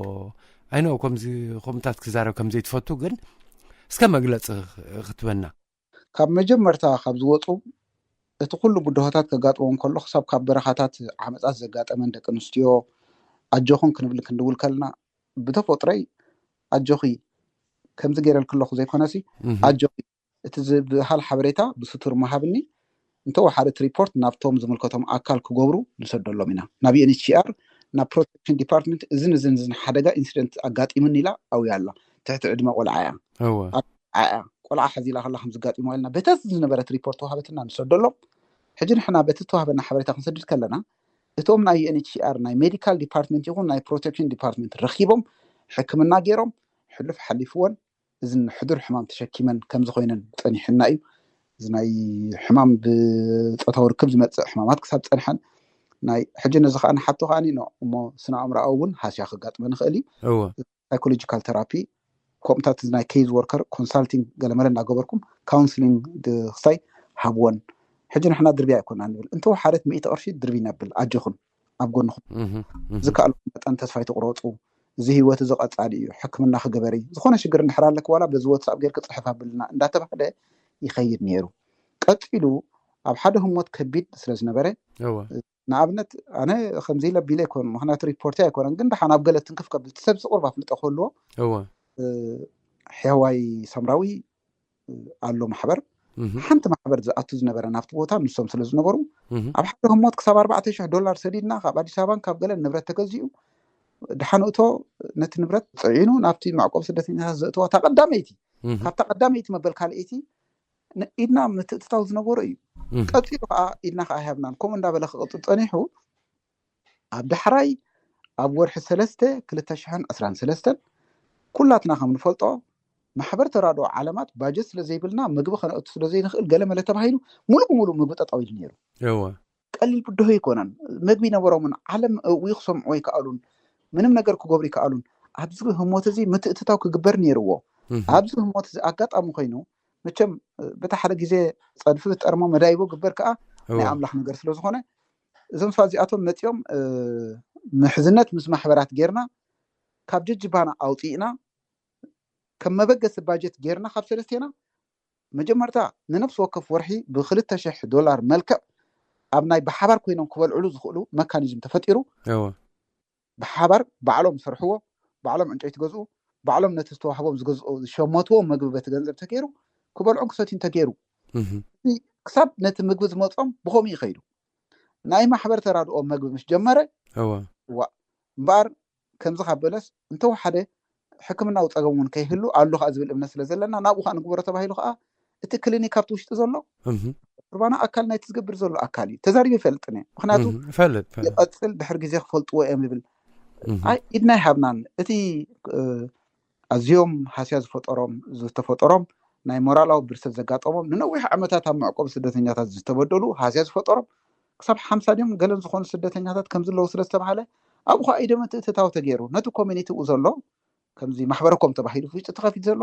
ኣይነው ከምዚ ከምታት ክዛረብ ከም ዘይትፈቱ ግን እስከ መግለፂ ክትበና ካብ መጀመርታ ካብ ዝወፁ እቲ ኩሉ ብድሆታት ከጋጥሞም ከሎ ክሳብ ካብ በረኻታት ዓመፃት ዘጋጠመን ደቂ ኣንስትዮ ኣጆኹን ክንብል ክንድውል ከለና ብተፈጥሮይ ኣጆኺ ከምዚ ገይረልኪ ኣለኹ ዘይኮነሲ ኣጆኺ እቲ ዝበሃል ሓበሬታ ብስቱር ምሃብኒ እንተወሓደ እቲ ሪፖርት ናብቶም ዝምልከቶም ኣካል ክገብሩ ንሰደሎም ኢና ናብ ዩኤንኤችሲኣር ናብ ፕሮቴክሽን ዲፓርትመንት እዝን እዝን እዝን ሓደጋ ኢንሲደንት ኣጋጢሙኒ ኢላ ኣውያ ኣላ ትሕቲ ዕድመ ቆልዓ እያ ኣያ ቆልዓ ሓዚላ ከላ ከም ዝጋጢሞ ኢልና በታ ዝነበረት ሪፖርት ተዋሃበትና ንሰደሎም ሕጂ ንሕና በቲ ተዋህበና ሓበሬታ ክንሰድድ ከለና እቶም ናይ ዩኤንኤችሲኣር ናይ ሜዲካል ዲፓርትመንት ይኹን ናይ ፕሮቴክሽን ዲፓርትመንት ረኪቦም ሕክምና ገይሮም ሕሉፍ ሓሊፍዎን እዝን ሕዱር ሕማም ተሸኪመን ከምዚ ኮይነን ጸኒሕና እዩ። እዚ ናይ ሕማም ብፆታዊ ርክብ ዝመፅእ ሕማማት ክሳብ ፀንሐን ናይ ሕጂ ነዚ ከዓ ንሓቶ ከዓ ኖ እሞ ስነ ኣእምሮኣዊ እውን ሃስያ ክጋጥመ ንኽእል እዩ። እወ ሳይኮሎጂካል ተራፒ ከምኡታት ናይ ኬዝ ወርከር ኮንሳልቲንግ ገለመለ እናገበርኩም ካውንስሊንግ ክሳይ ሃብወን። ሕጂ ንሕና ድርቢ ኣይኮና ንብል እንተወሓደት ሚእቲ ቅርሺ ድርቢ ነብል ኣጆኹን ኣብ ጎንኹም እህ፣ እህ። ዝከኣለኩም መጠን ተስፋ ኣይትቁረፁ። እዚ ህይወት እዚ ቀፃሊ እዩ። ሕክምና ክገበሪ ዝኾነ ሽግር እንድሕር ኣለክ ዋላ በዚ ወትሳፕ ጌርክ ፅሕፍ ኣብልና እንዳተባህለ ይኸይድ ነይሩ። ቀፂሉ ኣብ ሓደ ህሞት ከቢድ ስለ ዝነበረ እወ ንኣብነት ኣነ ከምዚ ኢለ ቢለ ኣይኮን ምክንያቱ ሪፖርት ኣይኮነን ግን ደሓን ኣብ ገለ ትንክፍ ከብል እቲ ሰብ ዝቁርብ ኣፍልጦ ክህልዎ እወ ሕዋይ ሰምራዊ ኣሎ ማሕበር እህ፣ ሓንቲ ማሕበር ዝኣቱ ዝነበረ ናብቲ ቦታ ንሶም ስለ ዝነበሩ እህ፣ ኣብ ሓደ ህሞት ክሳብ ኣርባዕተ ሽሕ ዶላር ሰዲድና ካብ ኣዲስ ኣበባን ካብ ገለን ንብረት ተገዚኡ ድሓን እቶ ነቲ ንብረት ፅዒኑ ናብቲ መዕቆብ ስደተኛታት ዘእተዋ እታ ቀዳመይቲ እህ፣ ካብታ ቀዳመይቲ መበል ካልኣይቲ ን- ኢድና ምትእትታው ዝነበሮ እዩ። እህ። ቀፂሉ ከዓ ኢድና ከዓ ኣይሃብናን ከምኡ እንዳበለ ክቅፅል ፀኒሑ ኣብ ዳሕራይ ኣብ ወርሒ ሰለስተ ክልተ ሽሕን ዕስራን ሰለስተን ኩላትና ከም ንፈልጦ ማሕበር ተራድኦ ዓለማት ባጀት ስለ ዘይብልና ምግቢ ከነእቱ ስለ ዘይንኽእል ገለ መለ ተባሂሉ ሙሉ ብሙሉ ምግቢ ጠጠው ኢሉ ነይሩ። እወ ቀሊል ብድሆ ኣይኮነን። ምግቢ ነበሮምን ዓለም እዊ ክሰምዑ ኣይከኣሉን። ምንም ነገር ክገብሩ ይከኣሉን። ኣብዚ ህሞት እዚ ምትእትታው ክግበር ነይርዎ። እህ፣ ኣብዚ ህሞት እዚ ኣጋጣሚ ኮይኑ መቸም በታ ሓደ ግዜ ፀድፊ ዝጠርሞ መዳይቦ ግበር ከዓ ናይ እወ ኣምላኽ ነገር ስለ ዝኾነ እዞም ሰባት እዚኣቶም መፂኦም እ፣ ምሕዝነት ምስ ማሕበራት ጌርና ካብ ጀጅባና ኣውፂእና ከም መበገሲ ባጀት ጌርና ካብ ሰለስቴና መጀመርታ ንነፍሲ ወከፍ ወርሒ ብክልተ ሽሕ ዶላር መልክዕ ኣብ ናይ ብሓባር ኮይኖም ክበልዕሉ ዝኽእሉ መካኒዝም ተፈጢሩ እወ ብሓባር ባዕሎም ዝሰርሕዎ ባዕሎም ዕንጨይቲ ገዝኡ ባዕሎም ነቲ ዝተዋህቦም ዝገዝኡ ዝሸመትዎ ምግቢ በቲ ገንዘብ ተገይሩ ክበልዑን ክሰትዩን ተገይሩ እህ፣ ክሳብ ነቲ ምግቢ ዝመፆም ብኸምኡ ይኸይዱ። ናይ ማሕበር ተራድኦ ምግቢ ምስ ጀመረ እወ ዋ እምበኣር ከምዚ ካብ በለስ እንተወሓደ ሕክምናዊ ፀገም እውን ከይህሉ ኣሎ ከዓ ዝብል እምነት ስለ ዘለና ናብኡ ከዓ ንግበሮ ተባሂሉ ከዓ እቲ ክሊኒክ ካብቲ ውሽጢ ዘሎ እህ፣ ቁርባና ኣካል ናይቲ ዝገብር ዘሎ ኣካል እዩ። ተዛሪበ ይፈልጥን እየ ምክንያቱ እህ፣ እፈልጥ እፈልጥ ይቐፅል ድሕሪ ግዜ ክፈልጥዎ እዮም ይብል እህ፣ ኣይ ኢድና ኣይሃብናን። እቲ እ፣ ኣዝዮም ሃስያ ዝፈጠሮም ዝተፈጠሮም ናይ ሞራላዊ ብርሰት ዘጋጠሞም ንነዊሕ ዓመታት ኣብ መዕቆቢ ስደተኛታት ዝተበደሉ ሃስያ ዝፈጠሮም ክሳብ ሓምሳ ድዮም ገለን ዝኾኑ ስደተኛታት ከም ዘለዉ ስለ ዝተባሃለ ኣብኡ ከዓ ኢደ ምትእትታው ተገይሩ ነቲ ኮሚኒቲ ኡ ዘሎ ከምዚ ማሕበረኮም ተባሂሉ ውሽጢ ተኸፊት ዘሎ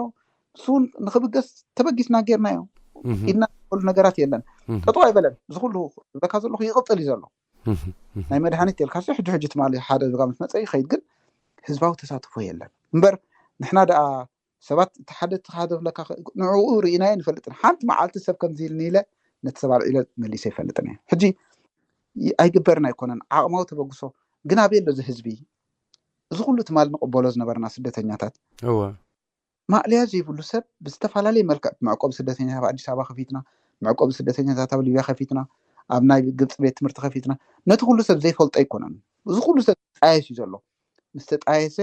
ንሱ እውን ንክብገስ ተበጊስና ጌርናዮ። እህ፣ ኢድና ዝብሉ ነገራት የለን። እህ፣ ጠጠው ኣይበለን። እዚ ኩሉ ዝብለካ ዘለኹ ይቕፅል እዩ ዘሎ። እህ፣ እህ። ናይ መድሃኒት የልካሲ ሕጂ ሕጂ ትማሊ ሓደ ዜጋ ምስ መፀ ይኸይድ ግን ህዝባዊ ተሳትፎ የለን እምበር ንሕና ደኣ ሰባት እቲ ሓደ እቲ ሓደ ብለካ ንዕኡ ርኢናዮ ንፈልጥን ሓንቲ መዓልቲ ሰብ ከምዚ ኢልኒ ኢለ ነቲ ሰብ ኣልዒለ መሊሰ ይፈልጥን እየ። ሕጂ ይ- ኣይግበርን ኣይኮነን ዓቕማዊ ተበግሶ ግን ኣበይ ኣሎ እዚ ህዝቢ? እዚ ኩሉ ትማሊ ንቕበሎ ዝነበርና ስደተኛታት እወ ማእለያ ዘይብሉ ሰብ ብዝተፈላለየ መልክዕ መዕቆቢ ስደተኛታት ኣብ ኣዲስ ኣበባ ከፊትና መዕቆቢ ስደተኛታት ኣብ ሊብያ ከፊትና ኣብ ናይ ግብፂ ቤት ትምህርቲ ከፊትና ነቲ ኩሉ ሰብ ዘይፈልጦ ኣይኮነን። እዚ ኩሉ ሰብ ጣየስ እዩ ዘሎ። ምስ ተጣየሰ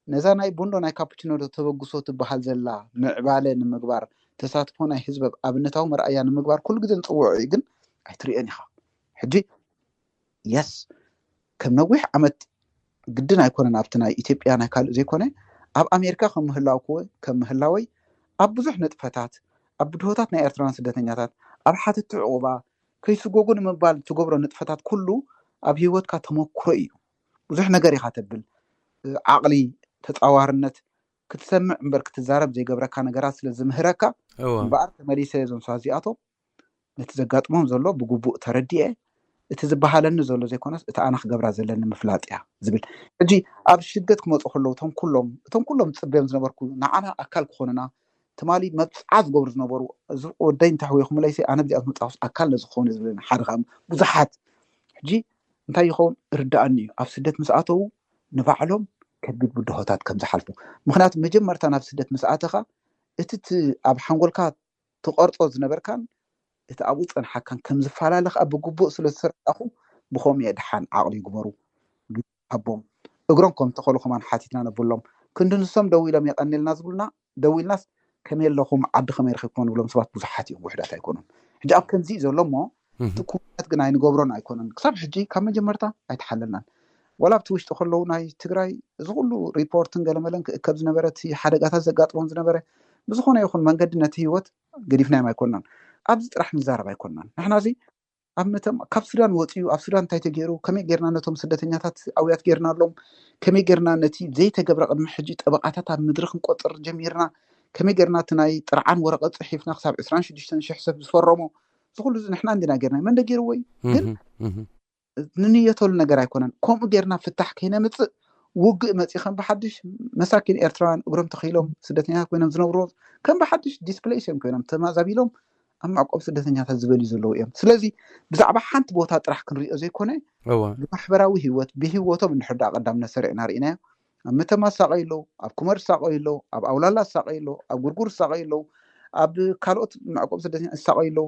ነዛ ናይ ቡንዶ ናይ ካፑቺኖ ዶ ተበግሶ ትበሃል ዘላ ምዕባለ ንምግባር ተሳትፎ ናይ ህዝቢ ኣብነታዊ መርኣያ ንምግባር ኩሉ ግዜ ንፅውዖ እዩ ግን ኣይትርእዮን ኢኻ። ሕጂ የስ ከም ነዊሕ ዓመት ግድን ኣይኮነን ኣብቲ ናይ ኢትዮጵያ ናይ ካልእ ዘይኮነ ኣብ ኣሜሪካ ከም ምህላውክወ ከም ምህላወይ ኣብ ብዙሕ ንጥፈታት ኣብ ብድሆታት ናይ ኤርትራውያን ስደተኛታት ኣብ ሓተቲ ዕቑባ ከይስጎጉ ንምባል ትገብሮ ንጥፈታት ኩሉ ኣብ ህይወትካ ተመክሮ እዩ። ብዙሕ ነገር ኢኻ ተብል። ዓቕሊ ተፃዋርነት ክትሰምዕ እምበር ክትዛረብ ዘይገብረካ ነገራት ስለ ዝምህረካ እወ እምበኣር ተመሊሰ እዞም ሰባት እዚኣቶም ነቲ ዘጋጥሞም ዘሎ ብግቡእ ተረዲኤ እቲ ዝበሃለኒ ዘሎ ዘይኮነስ እቲ ኣነ ክገብራ ዘለኒ ምፍላጥ እያ ዝብል። ሕጂ ኣብ ሽደት ክመፁ ከለዉ እቶም ኩሎም እቶም ኩሎም ዝፅበዮም ዝነበርኩ ንዓና ኣካል ክኾኑና ትማሊ መብፅዓ ዝገብሩ ዝነበሩ እዚ ወደይ እንተሕወይኹምለይሲ ኣነ ብዚኣ መፃኹስ ኣካል ነዚ ክኸውን ዝብለኒ ሓደ ካብ ብዙሓት ሕጂ እንታይ ይኸውን ርዳኣኒ እዩ ኣብ ስደት ምስ ኣተዉ ንባዕሎም ከቢድ ብድሆታት ከም ዝሓልፉ። ምክንያቱ መጀመርታ ናብ ስደት ምስ ኣተኻ እቲ እቲ ኣብ ሓንጎልካ ትቐርጾ ዝነበርካን እቲ ኣብኡ ዝጸንሓካን ከም ዝፈላለ ከኣ ብግቡእ ስለ ዝተረዳእኹ ብኸምኡ እየ ደሓን ዓቕሊ ይግበሩ ግዜ ሃቦም። እግሮም ከም ተኸሉ ከማን ሓቲትና ነብሎም። ክንዲ ንሶም ደው ኢሎም የቐንየልና ዝብሉና ደው ኢልናስ ከመይ ኣለኹም ዓዲ ከመይ ረኺብኩም ንብሎም ሰባት ብዙሓት እዮም ውሕዳት ኣይኮኑን። ሕጂ ኣብ ከምዚ እዩ ዘሎ እሞ እቲ ኩነታት ግን ኣይንገብሮን ኣይኮነን። ክሳብ ሕጂ ካብ መጀመርታ ኣይተሓለልናን። ዋላ ኣብቲ ውሽጢ ከለዉ ናይ ትግራይ እዚ ኩሉ ሪፖርትን ገለመለን ክእከብ ዝነበረ፣ እቲ ሓደጋታት ዘጋጥሞም ዝነበረ፣ ብዝኾነ ይኹን መንገዲ ነቲ ህይወት ገዲፍናዮም ኣይኮንናን። ኣብዚ ጥራሕ ንዛረብ ኣይኮንናን። ንሕና እዚ ኣብ መተማ ካብ ሱዳን ወፂኡ ኣብ ሱዳን እንታይ ተገይሩ፣ ከመይ ጌርና ነቶም ስደተኛታት ኣውያት ጌርናሎም፣ ከመይ ጌርና ነቲ ዘይተገብረ ቅድሚ ሕጂ ጠበቃታት ኣብ ምድሪ ክንቆፅር ጀሚርና፣ ከመይ ጌርና እቲ ናይ ጥርዓን ወረቐት ፅሒፍና ክሳብ ዕስራን ሽዱሽተን ሽሕ ሰብ ዝፈረሞ፣ እዚ ኩሉ እዚ ንሕና እንዲና ጌርና። መን ደ ገይርዎ እዩ ግን ንንየተሉ ነገር ኣይኮነን። ከምኡ ጌርና ፍታሕ ከይነምፅእ ውግእ መፂ ከም ብሓድሽ መሳኪን ኤርትራውያን እግሮም ተኺሎም ስደተኛታት ኮይኖም ዝነብሩ ከም ብሓድሽ ዲስፕሌስ እዮም ኮይኖም ተማዛቢሎም ኣብ መዕቆብ ስደተኛታት ዝበልዩ ዘለዉ እዮም። ስለዚ ብዛዕባ ሓንቲ ቦታ ጥራሕ ክንሪኦ ዘይኮነ እወ ብማሕበራዊ ህይወት ብህይወቶም እንድሕር ዳ ቀዳምነት ሰሪዕና ርኢናዮ። ኣብ መተማ ዝሳቀዩ ኣለዉ፣ ኣብ ኩመር ዝሳቀዩ ኣለዉ፣ ኣብ ኣውላላ ዝሳቀዩ ኣለዉ፣ ኣብ ጉርጉር ዝሳቀዩ ኣለዉ፣ ኣብ ካልኦት መዕቆብ ስደተኛ ዝሳቀዩ ኣለዉ።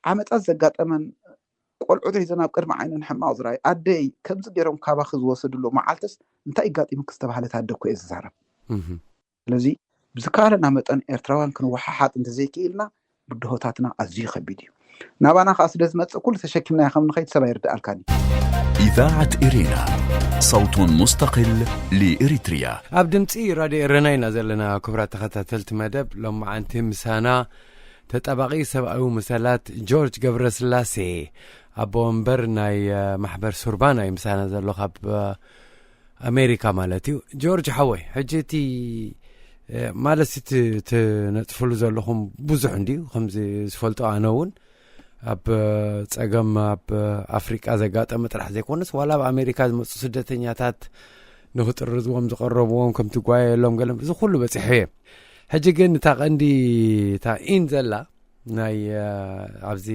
ዓመፃት ዘጋጠመን ቆልዑት ሒዘን ኣብ ቅድሚ ዓይነን ሕማቕ ዝረኣዩ ኣደይ ከምዚ ገይሮም ካባኺ ዝወሰድሉ መዓልትስ እንታይ ይጋጢሙኪ ዝተባህለት ኣደ እኮ እየ ዝዛረብ። እህ ስለዚ ብዝከኣለና መጠን ኤርትራውያን ክንወሓሓጥ እንተዘይክኢልና ብድሆታትና ኣዝዩ ከቢድ እዩ። ናባና ከዓ ስለ ዝመፅእ ኩሉ ተሸኪምናዮ ከም ንኸይድ ሰብ ኣይርድኣልካን እዩ። إذاعة إرينا، صوت مستقل لإريتريا. ኣብ ድምፂ ራድዮ ኤረና ኢና ዘለና። ክቡራት ተኸታተልቲ መደብ ሎማዓንቲ ምሳና ተጣባቂ ሰብኣዊ መሰላት ጆርጅ ገብረስላሴ ኣቦ ወንበር ናይ እ፣ ማሕበር ሱርባን እዩ ምሳና ዘሎ ካብ እ፣ ኣሜሪካ ማለት እዩ። ጆርጅ ሓወይ ሕጂ እቲ እ፣ ማለት እቲ ትነጥፍሉ ዘለኹም ብዙሕ እንድዩ ከምዚ ዝፈልጦ ኣነ እውን ኣብ እ፣ ፀገም ኣብ እ፣ ኣፍሪቃ ዘጋጠመ ጥራሕ ዘይኮነስ ዋላ ኣብ ኣሜሪካ ዝመፁ ስደተኛታት ንክጥርዝዎም ዝቀረብዎም ከምቲ ጓየሎም ገለ እዚ ኩሉ በፂሑ እየ። ሕጂ ግን እታ ቀንዲ እታ ኢን ዘላ ናይ እ፣ ኣብዚ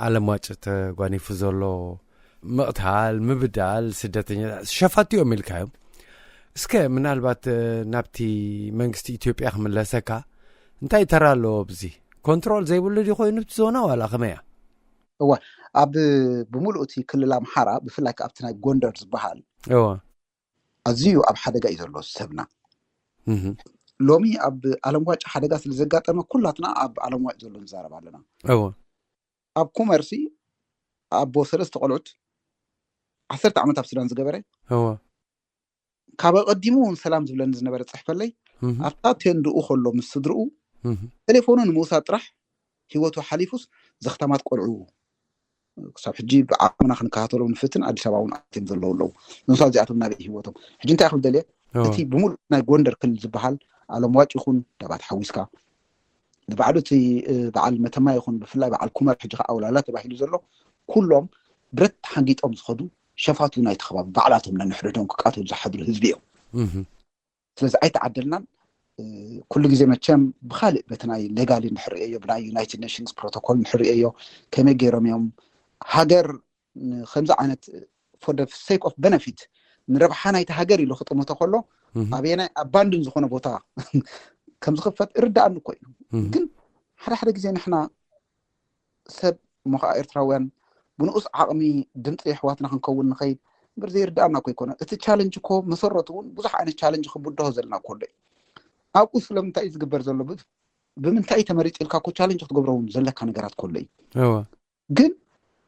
ዓለም ዋጭ ተጓኒፉ ዘሎ ምቕታል ምብዳል ስደተኛታት ሸፋቱ እዮም ኢልካዮም። እስከ ምናልባት እ፣ ናብቲ መንግስቲ ኢትዮጵያ ክምለሰካ እንታይ ተራ ኣለዎ? ኣብዚ ኮንትሮል ዘይብሉ ድዩ ኮይኑ እቲ ዞና ዋላ ከመያ? እወ ኣብ ብምሉእ እቲ ክልል ኣምሓራ ብፍላይ ከኣ ኣብቲ ናይ ጎንደር ዝበሃል እወ ኣዝዩ ኣብ ሓደጋ እዩ ዘሎ ሰብና። እህ ሎሚ ኣብ ኣለምዋጭ ሓደጋ ስለ ዘጋጠመ ኩላትና ኣብ ኣለምዋጭ ዘሎ ንዛረብ ኣለና። እወ ኣብ ኩመርሲ ኣቦ ሰለስተ ቆልዑት ዓሰርተ ዓመት ኣብ ሱዳን ዝገበረ እወ ካብ ኣቐዲሙ እውን ሰላም ዝብለኒ ዝነበረ ፅሕፈለይ እህ ኣብታ ቴንድኡ ከሎ ምስ ስድርኡ እህ ቴሌፎኑ ንምውሳድ ጥራሕ ህይወቱ ሓሊፉስ ዘኽታማት ቆልዑ ክሳብ ሕጂ ብዓቕምና ክንከታተሎም ንፍትን ኣዲስ ኣበባ እውን ኣትዮም ዘለዉ ኣለዉ። ንሳ እዚኣቶም ናበይ ህይወቶም ሕጂ እንታይ ክብል ደልየ እወ እቲ ብምሉእ ናይ ጎንደር ክልል ዝበሃል ኣለምዋጭ ይኹን ዳባት ሓዊስካ ንባዕሉ እቲ እ፣ በዓል መተማ ይኹን ብፍላይ በዓል ኩመር ሕጂ ከዓ ኣውላላ ተባሂሉ ዘሎ ኩሎም ብረት ተሓንጊጦም ዝኸዱ ሸፋቱ ናይቲ ከባቢ ባዕላቶም ነንሕድሕዶም ክቃተሉ ዝሓድሩ ህዝቢ እዮም። እህ ስለዚ ኣይተዓደልናን። እ፣ ኩሉ ግዜ መቸም ብካልእ በቲ ናይ ሌጋሊ እንድሕር ርእየዮ ብናይ ዩናይትድ ኔሽንስ ፕሮቶኮል እንድሕር ርእየዮ ከመይ ገይሮም እዮም ሃገር ን- ከምዚ ዓይነት for the sake of benefit ንረብሓ ናይቲ ሃገር ኢሉ ክጥምቶ ከሎ እህ ኣበየናይ ኣባንድን ዝኾነ ቦታ ከም ዝኽፈት እርዳኣኒ እኮ እዩ። እህ ግን ሓደ ሓደ ግዜ ንሕና ሰብ እሞ ከዓ ኤርትራውያን ብንኡስ ዓቕሚ ድምፂ ኣሕዋትና ክንከውን ንኸይድ እምበር ዘይርዳኣና እኮ ይኮነ። እቲ ቻለንጅ እኮ መሰረቱ እውን ብዙሕ ዓይነት ቻለንጅ ክብድሆ ዘለና እኮ ኣሎ እዩ። ኣብኡ ስለምንታይ እዩ ዝግበር ዘሎ ብ- ብምንታይ እዩ ተመሪፂ ኢልካ እኮ ቻለንጅ ክትገብሮ እውን ዘለካ ነገራት እኮ ኣሎ እዩ። እወ ግን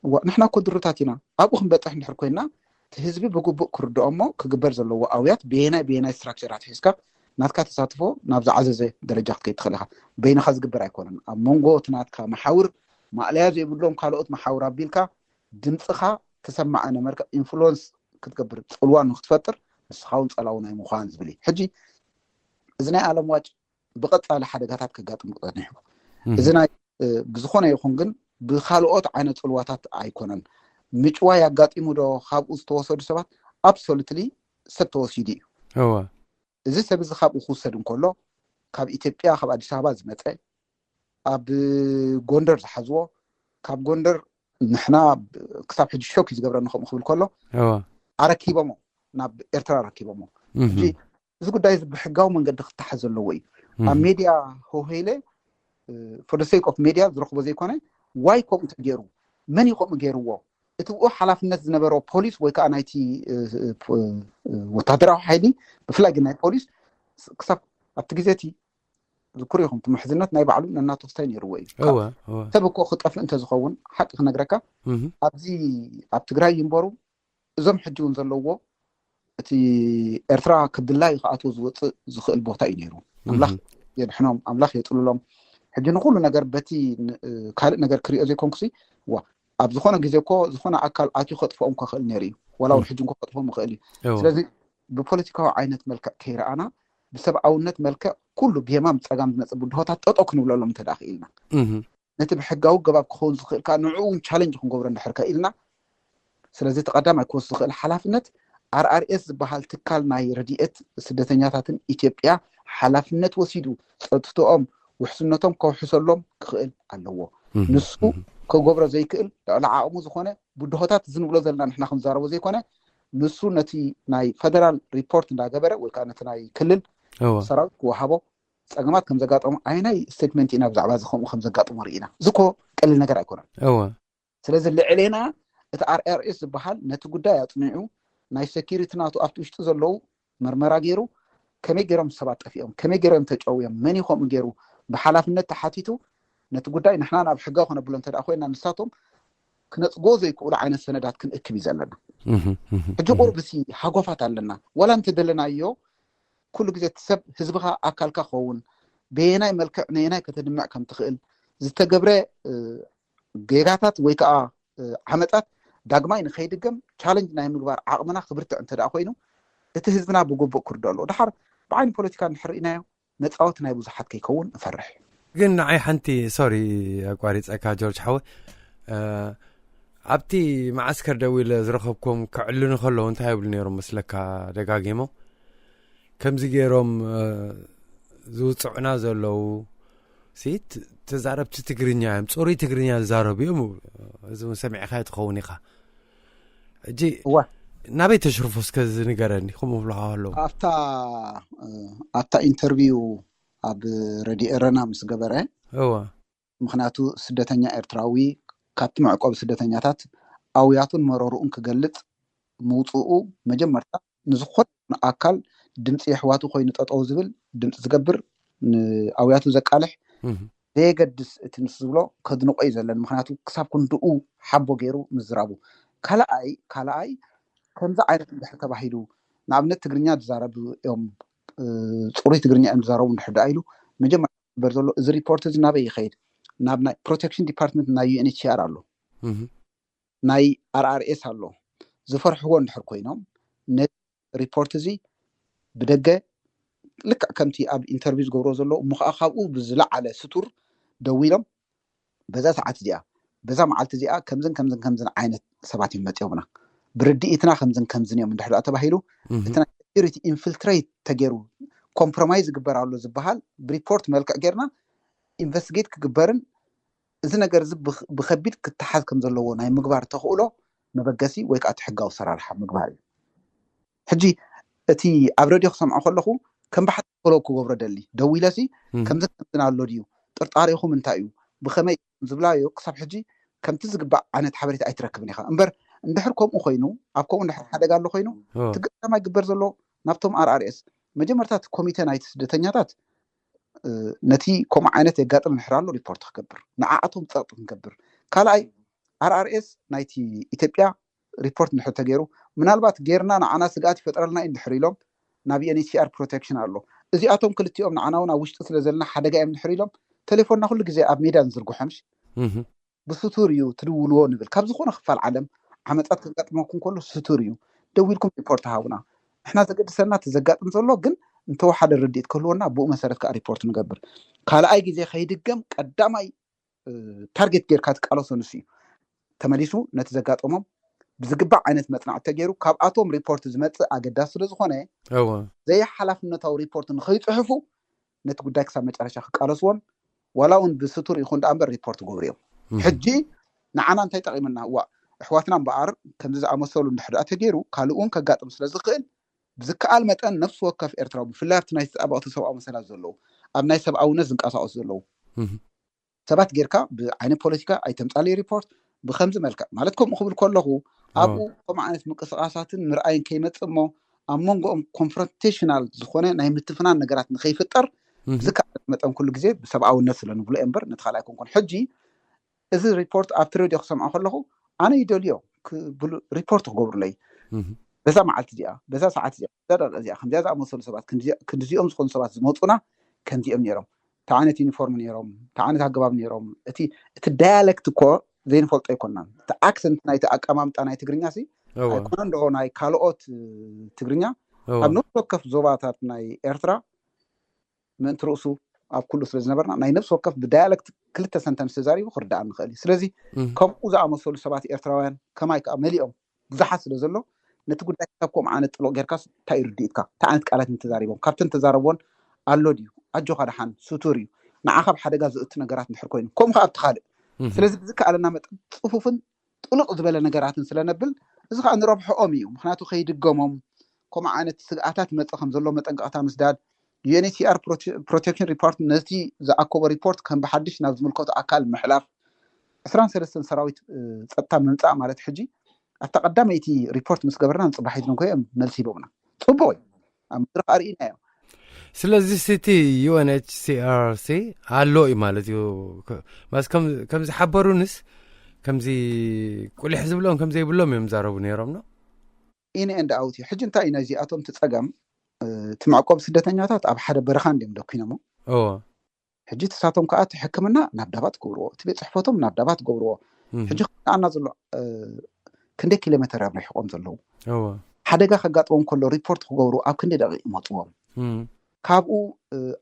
እዋ ንሕና እኮ ድሩታት ኢና። ኣብኡ ክንበፅሕ እንድሕር ኮይና እቲ ህዝቢ ብግቡእ ክርድኦ እሞ ክግበር ዘለዎ ኣውያት ብየናይ ብየናይ ስትራክቸራት ሒዝካ ናትካ ተሳትፎ ናብ ዝዓዘዘ ደረጃ ክትከይድ ትኽእል ኢኻ። በይንኻ ዝግበር ኣይኮነን። ኣብ መንጎ እቲ ናትካ መሓውር ማእለያ ዘይብሎም ካልኦት መሓውር ኣቢልካ ድምፅኻ ተሰማዐ ነመርካ ኢንፍሉወንስ ክትገብር ፅልዋ ንክትፈጥር ንስኻ እውን ፀላዊ ናይ ምዃን ዝብል እዩ። ሕጂ እዚ ናይ ዓለም ዋጭ ብቐፃሊ ሓደጋታት ከጋጥም ጸኒሑ። እዚ ናይ ብዝኾነ ይኹን ግን ብካልኦት ዓይነት ፅልዋታት ኣይኮነን። ምጭዋይ ኣጋጢሙ ዶ ካብኡ ዝተወሰዱ ሰባት? ኣብሶሉትሊ ሰብ ተወሲዱ እዩ። እወ እዚ ሰብ እዚ ካብኡ ክውሰድ እንከሎ ካብ ኢትዮጵያ ካብ ኣዲስ ኣበባ ዝመፀ ኣብ ጎንደር ዝሓዝዎ ካብ ጎንደር ንሕና ክሳብ ሕጂ ሾክ እዩ ዝገብረኒ ከምኡ ክብል ከሎ እወ ኣረኪቦሞ ናብ ኤርትራ ኣረኪቦሞ። ሕጂ እዚ ጉዳይ እዚ ብሕጋዊ መንገዲ ክተሓዝ ዘለዎ እዩ። ኣብ ሜድያ ሆሄለ for the sake of ሜድያ ዝረኽቦ ዘይኮነ ዋይ ከምኡ ተገይሩ መን እዩ ከምኡ ገይርዎ እቲ ብኡ ሓላፍነት ዝነበሮ ፖሊስ ወይ ከዓ ናይቲ ወታደራዊ ሓይሊ ብፍላይ ግን ናይ ፖሊስ ክሳብ ኣብቲ ግዜ እቲ ዝክሩ ኢኹም፣ እቲ ምሕዝነት ናይ ባዕሉ ነናቱ ክስታይ ነይርዎ እዩ። ካብ እወ እወ ሰብ እኮ ክጠፍእ እንተዝኸውን፣ ሓቂ ክነግረካ፣ እህ ኣብዚ ኣብ ትግራይ ይንበሩ፣ እዞም ሕጂ እውን ዘለዎ፣ እቲ ኤርትራ ክድላይ ክኣትዎ ዝወፅእ ዝኽእል ቦታ እዩ ነይሩ። ኣምላኽ እህ የድሕኖም፣ ኣምላኽ የጥልሎም። ሕጂ ንኩሉ ነገር በቲ ን- ካልእ ነገር ክሪኦ ዘይኮንኩሲ፣ ዋ፣ ኣብ ዝኾነ ግዜ እኮ ዝኾነ ኣካል ኣትዩ ከጥፍኦም ከኽእል ነይሩ እዩ። ዋላ እውን እህ ሕጂ እንኮ ከጥፍኦም ይኽእል እዩ። እወ ስለዚ ብፖለቲካዊ ዓይነት መልክዕ ከይረኣና፣ ብሰብኣውነት መልክዕ ኩሉ ብየማን ብፀጋም ዝመፅእ ብድሆታት ጠጠው ክንብለሎም እንተ ደኣ ክኢልና፣ እህ ነቲ ብሕጋዊ ገባብ ክኸውን ዝኽእል ከዓ ንዕኡ እውን ቻለንጅ ክንገብሮ እንድሕር ከኢልና፣ ስለዚ እቲ ቀዳማይ ክወስድ ዝኽእል ሓላፍነት ኣርኣርኤስ ዝበሃል ትካል ናይ ረድኤት ስደተኛታትን ኢትዮጵያ ሓላፍነት ወሲዱ ጸጥትኦም ውሕስነቶም ከውሕሰሎም ክኽእል ኣለዎ። እህ ንሱ እህ ክገብሮ ዘይክእል ልዕሊ ዓቕሙ ዝኾነ ብድሆታት ዝንብሎ ዘለና ንሕና ክንዛረቦ ዘይኮነ፣ ንሱ ነቲ ናይ ፈደራል ሪፖርት እንዳገበረ ወይ ከዓ ነቲ ናይ ክልል እወ ሰራዊት ክወሃቦ ጸገማት ከም ዘጋጠሙ ኣይናይ ስቴትመንት ኢና ብዛዕባ እዚ ከምኡ ከም ዘጋጠሙ ርኢና። እዚ እኮ ቀሊል ነገር ኣይኮነን። እወ ስለዚ ልዕሌና እቲ ኣርኣርኤስ ዝበሃል ነቲ ጉዳይ ኣጽኒዑ ናይ ሴኪሪቲ ናቱ ኣብቲ ውሽጢ ዘለዉ መርመራ ገይሩ ከመይ ገይሮም ሰባት ጠፊኦም፣ ከመይ ገይሮም ተጨውዮም፣ መን እዩ ከምኡ ገይሩ ብሓላፍነት ተሓቲቱ ነቲ ጉዳይ ንሕና ናብ ሕጋዊ ከነብሎ እንተ ደኣ ኮይና ንሳቶም ክነጽጎ ዘይክእሉ ዓይነት ሰነዳት ክንእክብ እዩ ዘለና። እህ እህ ሕጂ እህ ቁርብ ሲ ሃጎፋት ኣለና ዋላ እንተደለናዮ ኩሉ ግዜ እቲ ሰብ ህዝብኻ ኣካልካ ክኸውን በየናይ መልክዕ ነየናይ ከተድምዕ ከም ትኽእል ዝተገብረ እ፣ ጌጋታት ወይ ከዓ እ፣ ዓመጻት ዳግማይ ንኸይድገም ቻለንጅ ናይ ምግባር ዓቕምና ክብርትዕ እንተ ደኣ ኮይኑ እቲ ህዝብና ብግቡእ ክርዶ ኣለዎ። ድሓር ብዓይኒ ፖለቲካ እንድሕር ርኢናዮ መጻወቲ ናይ ብዙሓት ከይከውን እፈርሕ። ግን ንዓይ ሓንቲ ሶሪ ኣቋሪፀካ ጆርጅ ሓወ እ፣ ኣብቲ መዓስከር ደው ኢለ ዝረኸብኩም ክዕልኑ ከለዉ እንታይ ይብሉ ነይሮም መስለካ ደጋጊሞም ከምዚ ገይሮም እ፣ ዝውፅዑና ዘለዉ ሲ ት- ተዛረብቲ ትግርኛ እዮም ፅሩይ ትግርኛ ዝዛረቡ እዮም እዚ እውን ሰሚዕካ ትኸውን ኢኻ እጂ እወ ናበይ ተሽርፎ እስከ ዝንገረኒ ከምኡ ብለካ ኣለዉ ኣብታ እ፣ ኣብታ ኢንተርቪው ኣብ ረድዮ ኤረና ምስ ገበረ እወ ምክንያቱ ስደተኛ ኤርትራዊ ካብቲ መዕቆቢ ስደተኛታት ኣውያቱን መረርኡን ክገልጽ ምውፅኡ መጀመርታ ንዝኾነ ኣካል ድምፂ የሕዋቱ ኮይኑ ጠጠው ዝብል ድምፂ ዝገብር ንኣውያቱ ዘቃልሕ እህ ዘየገድስ እቲ ንሱ ዝብሎ ከድንቆ እዩ ዘለን። ምክንያቱ ክሳብ ክንድኡ ሓቦ ገይሩ ምዝራቡ። ካልኣይ ካልኣይ ከምዚ ዓይነት እንድሕር ተባሂሉ ንኣብነት ትግርኛ ዝዛረቡ እዮም እ፣ ፅሩይ ትግርኛ እዮም ዝዛረቡ እንድሕር ደኣ ኢሉ መጀመርያ ዝግበር ዘሎ እዚ ሪፖርት እዚ ናበይ ይኸይድ? ናብ ናይ ፕሮቴክሽን ዲፓርትመንት ናይ ዩኤንኤችሲኣር ኣሎ እህ ናይ ኣርኣርኤስ ኣሎ ዝፈርሕዎ እንድሕር ኮይኖም ነዚ ሪፖርት እዚ ብደገ ልክዕ ከምቲ ኣብ ኢንተርቪው ዝገብሮ ዘለዉ እሞ ከዓ ካብኡ ብዝለዓለ ስቱር ደዊሎም በዛ ሰዓት እዚኣ በዛ መዓልቲ እዚኣ ከምዝን ከምዝን ከምዝን ዓይነት ሰባት እዮም መፂኦምና ብርድኢትና ከምዝን ከምዝን እዮም እንድሕር ደኣ ተባሂሉ እህ እቲ ናይ ሴኪሪቲ ኢንፊልትሬት ተገይሩ ኮምፕሮማይዝ ዝግበር ኣሎ ዝበሃል ብሪፖርት መልክዕ ጌርና ኢንቨስቲጌት ክግበርን እዚ ነገር እዚ ብኽ- ብኸቢድ ክተሓዝ ከም ዘለዎ ናይ ምግባር ተኽእሎ መበገሲ ወይ ከዓ እቲ ሕጋዊ ኣሰራርሓ ምግባር እዩ። ሕጂ እቲ ኣብ ረድዮ ክሰምዖ ከለኹ ከም ባሕቲ ፎሎ ክገብሮ ደሊ ደዊለሲ እህ ከምዚ ከምዝን ኣሎ ድዩ ጥርጣሬኹም እንታይ እዩ ብኸመይ ዝብላዮ ክሳብ ሕጂ ከምቲ ዝግባእ ዓይነት ሓበሬታ ኣይትረክብን ኢኻ እምበር እንድሕር ከምኡ ኮይኑ ኣብ ከምኡ እንድሕር ሓደጋ ኣሎ ኮይኑ እወ እቲ ቀዳማይ ግበር ዘሎ ናብቶም ኣርኣርኤስ መጀመርታ እቲ ኮሚቴ ናይቲ ስደተኛታት እ፣ ነቲ ከምኡ ዓይነት የጋጥም እንድሕር ኣሎ ሪፖርት ክገብር ንዓኣቶም ፀቕጢ ክንገብር ካልኣይ ኣርኣርኤስ ናይቲ ኢትዮጵያ ሪፖርት እንድሕር ተገይሩ ምናልባት ጌርና ንዓና ስግኣት ይፈጥረልና እዩ እንድሕር ኢሎም ናብ ዩኤንኤችሲኣር ፕሮቴክሽን ኣሎ እዚኣቶም ክልቲኦም ንዓና እውን ኣብ ውሽጢ ስለ ዘለና ሓደጋ እዮም እንድሕር ኢሎም ቴሌፎንና ኩሉ ግዜ ኣብ ሜዳ ንዝርግሖ ምሽ እህ ብስቱር እዩ ትድውልዎ ንብል ካብ ዝኾነ ክፋል ዓለም ዓመፃት ከጋጥመኩም ከሎ ስቱር እዩ ደዊልኩም ሪፖርት ሃቡና ንሕና ዘገድሰና እቲ ዘጋጥም ዘሎ ግን እንተወሓደ ርድኢት ክህልወና ብኡ መሰረት ከዓ ሪፖርት ንገብር ካልኣይ ግዜ ከይድገም ቀዳማይ እ፣ ታርጌት ጌርካ ትቃለሶ ንሱ እዩ ተመሊሱ ነቲ ዘጋጠሞም ብዝግባእ ዓይነት መፅናዕቲ ተገይሩ ካብኣቶም ሪፖርት ዝመፅእ ኣገዳሲ ስለ ዝኾነ እወ ዘይሓላፍነታዊ ሪፖርት ንኸይፅሕፉ ነቲ ጉዳይ ክሳብ መጨረሻ ክቃለስዎን ዋላ እውን ብስቱር ይኹን ደኣ እምበር ሪፖርት ገብሩ እዮም እህ ሕጂ ንዓና እንታይ ጠቒምና እዋ ኣሕዋትና እምበኣር ከምዚ ዝኣመሰሉ እንድሕር ደኣ ተገይሩ ካልእ እውን ከጋጥም ስለ ዝኽእል ብዝከኣል መጠን ነፍሲ ወከፍ ኤርትራዊ ብፍላይ ኣብቲ ናይ ተጣበቕቲ ሰብኣዊ መሰላት ዘለዉ ኣብ ናይ ሰብኣውነት ዝንቀሳቐሱ ዘለዉ እህ ሰባት ጌርካ ብዓይነት ፖለቲካ ኣይተምጻለይ ሪፖርት ብከምዚ መልክዕ ማለት ከምኡ ክብል ከለኹ እወ ኣብኡ ከምኡ ዓይነት ምንቅስቃሳትን ምርኣይን ከይመጽእ እሞ ኣብ መንጎኦም ኮንፍሮንቴሽናል ዝኾነ ናይ ምትፍናን ነገራት ንኸይፍጠር እህ ብዝከኣል መጠን ኩሉ ግዜ ብሰብኣውነት ስለ ንብሎ እምበር ነቲ ካልኣይ ኮንኮን። ሕጂ እዚ ሪፖርት ኣብቲ ሬድዮ ክሰምዖ ከለኹ ኣነ ይደልዮ ክብሉ ሪፖርት ክገብሩለይ በዛ መዓልቲ እዚኣ፣ በዛ ሰዓት እዚኣ፣ በዛ ደቂቕ እዚኣ ከምዚኣ ዝኣመሰሉ ሰባት፣ ክንዲዚኦም ዝኾኑ ሰባት ዝመፁና ከምዚኦም ነይሮም፣ እንታይ ዓይነት ዩኒፎርም ነይሮም፣ እንታይ ዓይነት ኣገባብ ነይሮም። እቲ እቲ ዳያለክት እኮ ዘይንፈልጦ ኣይኮናን። እቲ ኣክሰንት ናይቲ ኣቀማምጣ ናይ ትግርኛ ሲ ኣይኮነን ዶ ናይ ካልኦት ትግርኛ ኣብ ነፍሲ ወከፍ ዞባታት ናይ ኤርትራ ምእንቲ ርእሱ ኣብ ኩሉ ስለ ዝነበርና ናይ ነፍሲ ወከፍ ብዳያለክት ክልተ ሰንተንስ ተዛሪቡ ክርዳእ ንኽእል እዩ። ስለዚ ከምኡ ዝኣመሰሉ ሰባት ኤርትራውያን ከማይ ከዓ መሊኦም ብዙሓት ስለ ዘሎ ነቲ ጉዳይ ካብ ከምኡ ዓይነት ጥሉቕ ጌርካስ እንታይ እዩ ርድኢትካ? እንታይ ዓይነት ቃላት ተዛሪቦም? ካብተን ተዛረብዎን ኣሎ ድዩ? ኣጆኻ ደሓን ስቱር እዩ። ንዓኻ ኣብ ሓደጋ ዘእቱ ነገራት እንድሕር ኮይኑ ከምኡ ከዓ ኣብቲ ካልእ ስለዚ ብዝከኣለና መጠን ፅፉፍን ጥሉቕ ዝበለ ነገራትን ስለነብል እዚ ከዓ ንረብሐኦም እዩ። ምክንያቱ ከይድገሞም ከምኡ ዓይነት ስግኣታት ይመፅእ ከም ዘሎ መጠንቀቕታ ምስዳድ። ዩ ኤን ኤች ሲ ኣር ፕሮቴክሽን ሪፖርት ነቲ ዝኣከቦ ሪፖርት ከም ብሓድሽ ናብ ዝምልከቱ ኣካል ምሕላፍ። ዕስራን ሰለስተን ሰራዊት ጸጥታ ምምጻእ ማለት ሕጂ ኣብታ ቀዳመይቲ ሪፖርት ምስ ገበርና ንፅባሒት ንኮ እዮም መልሲ ሂቦምና። ፅቡቅ እዩ ኣብ መድረክ ኣርኢናዮ። ስለዚ ሲቲ ዩ ኤን ኤች ሲ ኣር ሲ ኣሎ እዩ ማለት እዩ። ከም ዝሓበሩንስ ከምዚ ቁሊሕ ዝብሎም ከም ዘይብሎም እዮም ዛረቡ ነይሮም ነው። ኢን ኤንድ ኣውት እዩ። ሕጂ እንታይ እዩ ናይዚኣቶም እቲ ጸገም? እቲ መዕቆብ ስደተኛታት ኣብ ሓደ በረኻ እንዲም ደኪኖሞ ሕጂ ትሳቶም ከዓ እቲ ሕክምና ናብ ዳባት ገብርዎ፣ እቲ ቤት ፅሕፈቶም ናብ ዳባት ገብርዎ። ሕጂ ክኣና ዘሎ ክንደይ ኪሎ ሜተር እዮም ርሒቆም ዘለዉ? ሓደጋ ከጋጥሞም ከሎ ሪፖርት ክገብሩ ኣብ ክንደይ ደቂቕ ይመፅዎም? ካብኡ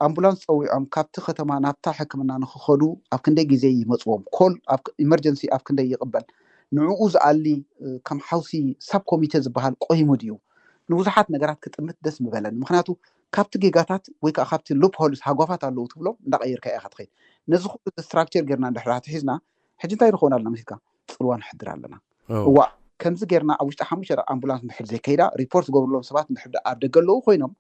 ኣምቡላንስ ፀዊዖም ካብቲ ከተማ ናብታ ሕክምና ንክኸዱ ኣብ ክንደይ ግዜ ይመፅዎም? ኮል ኢመርጀንሲ ኣብ ክንደይ ይቕበል? ንዕኡ ዝኣሊ ከም ሓውሲ ሳብ ኮሚቴ ዝበሃል ቆይሙ ድዩ? ንብዙሓት ነገራት ክጥምት ደስ ምበለኒ። ምክንያቱ ካብቲ ጌጋታት ወይ ከዓ ካብቲ ሉፕ ሆልስ ሃጓፋት ኣለዉ ትብሎም እንዳቀየርካ ኢካ ትኸይድ። ነዚ ኩሉ ስትራክቸር ጌርና እንድሕር ትሒዝና ሕጂ እንታይ ንኸውን ኣለና መሲልካ? ፅልዋ ንሕድር ኣለና። እዋ ከምዚ ጌርና ኣብ ውሽጢ ሓሙሽተ ደቂ ኣምቡላንስ እንድሕር ዘይከይዳ ሪፖርት ዝገብርሎም ሰባት እንድሕር ኣብ ደገ ኣለዉ ኮይኖም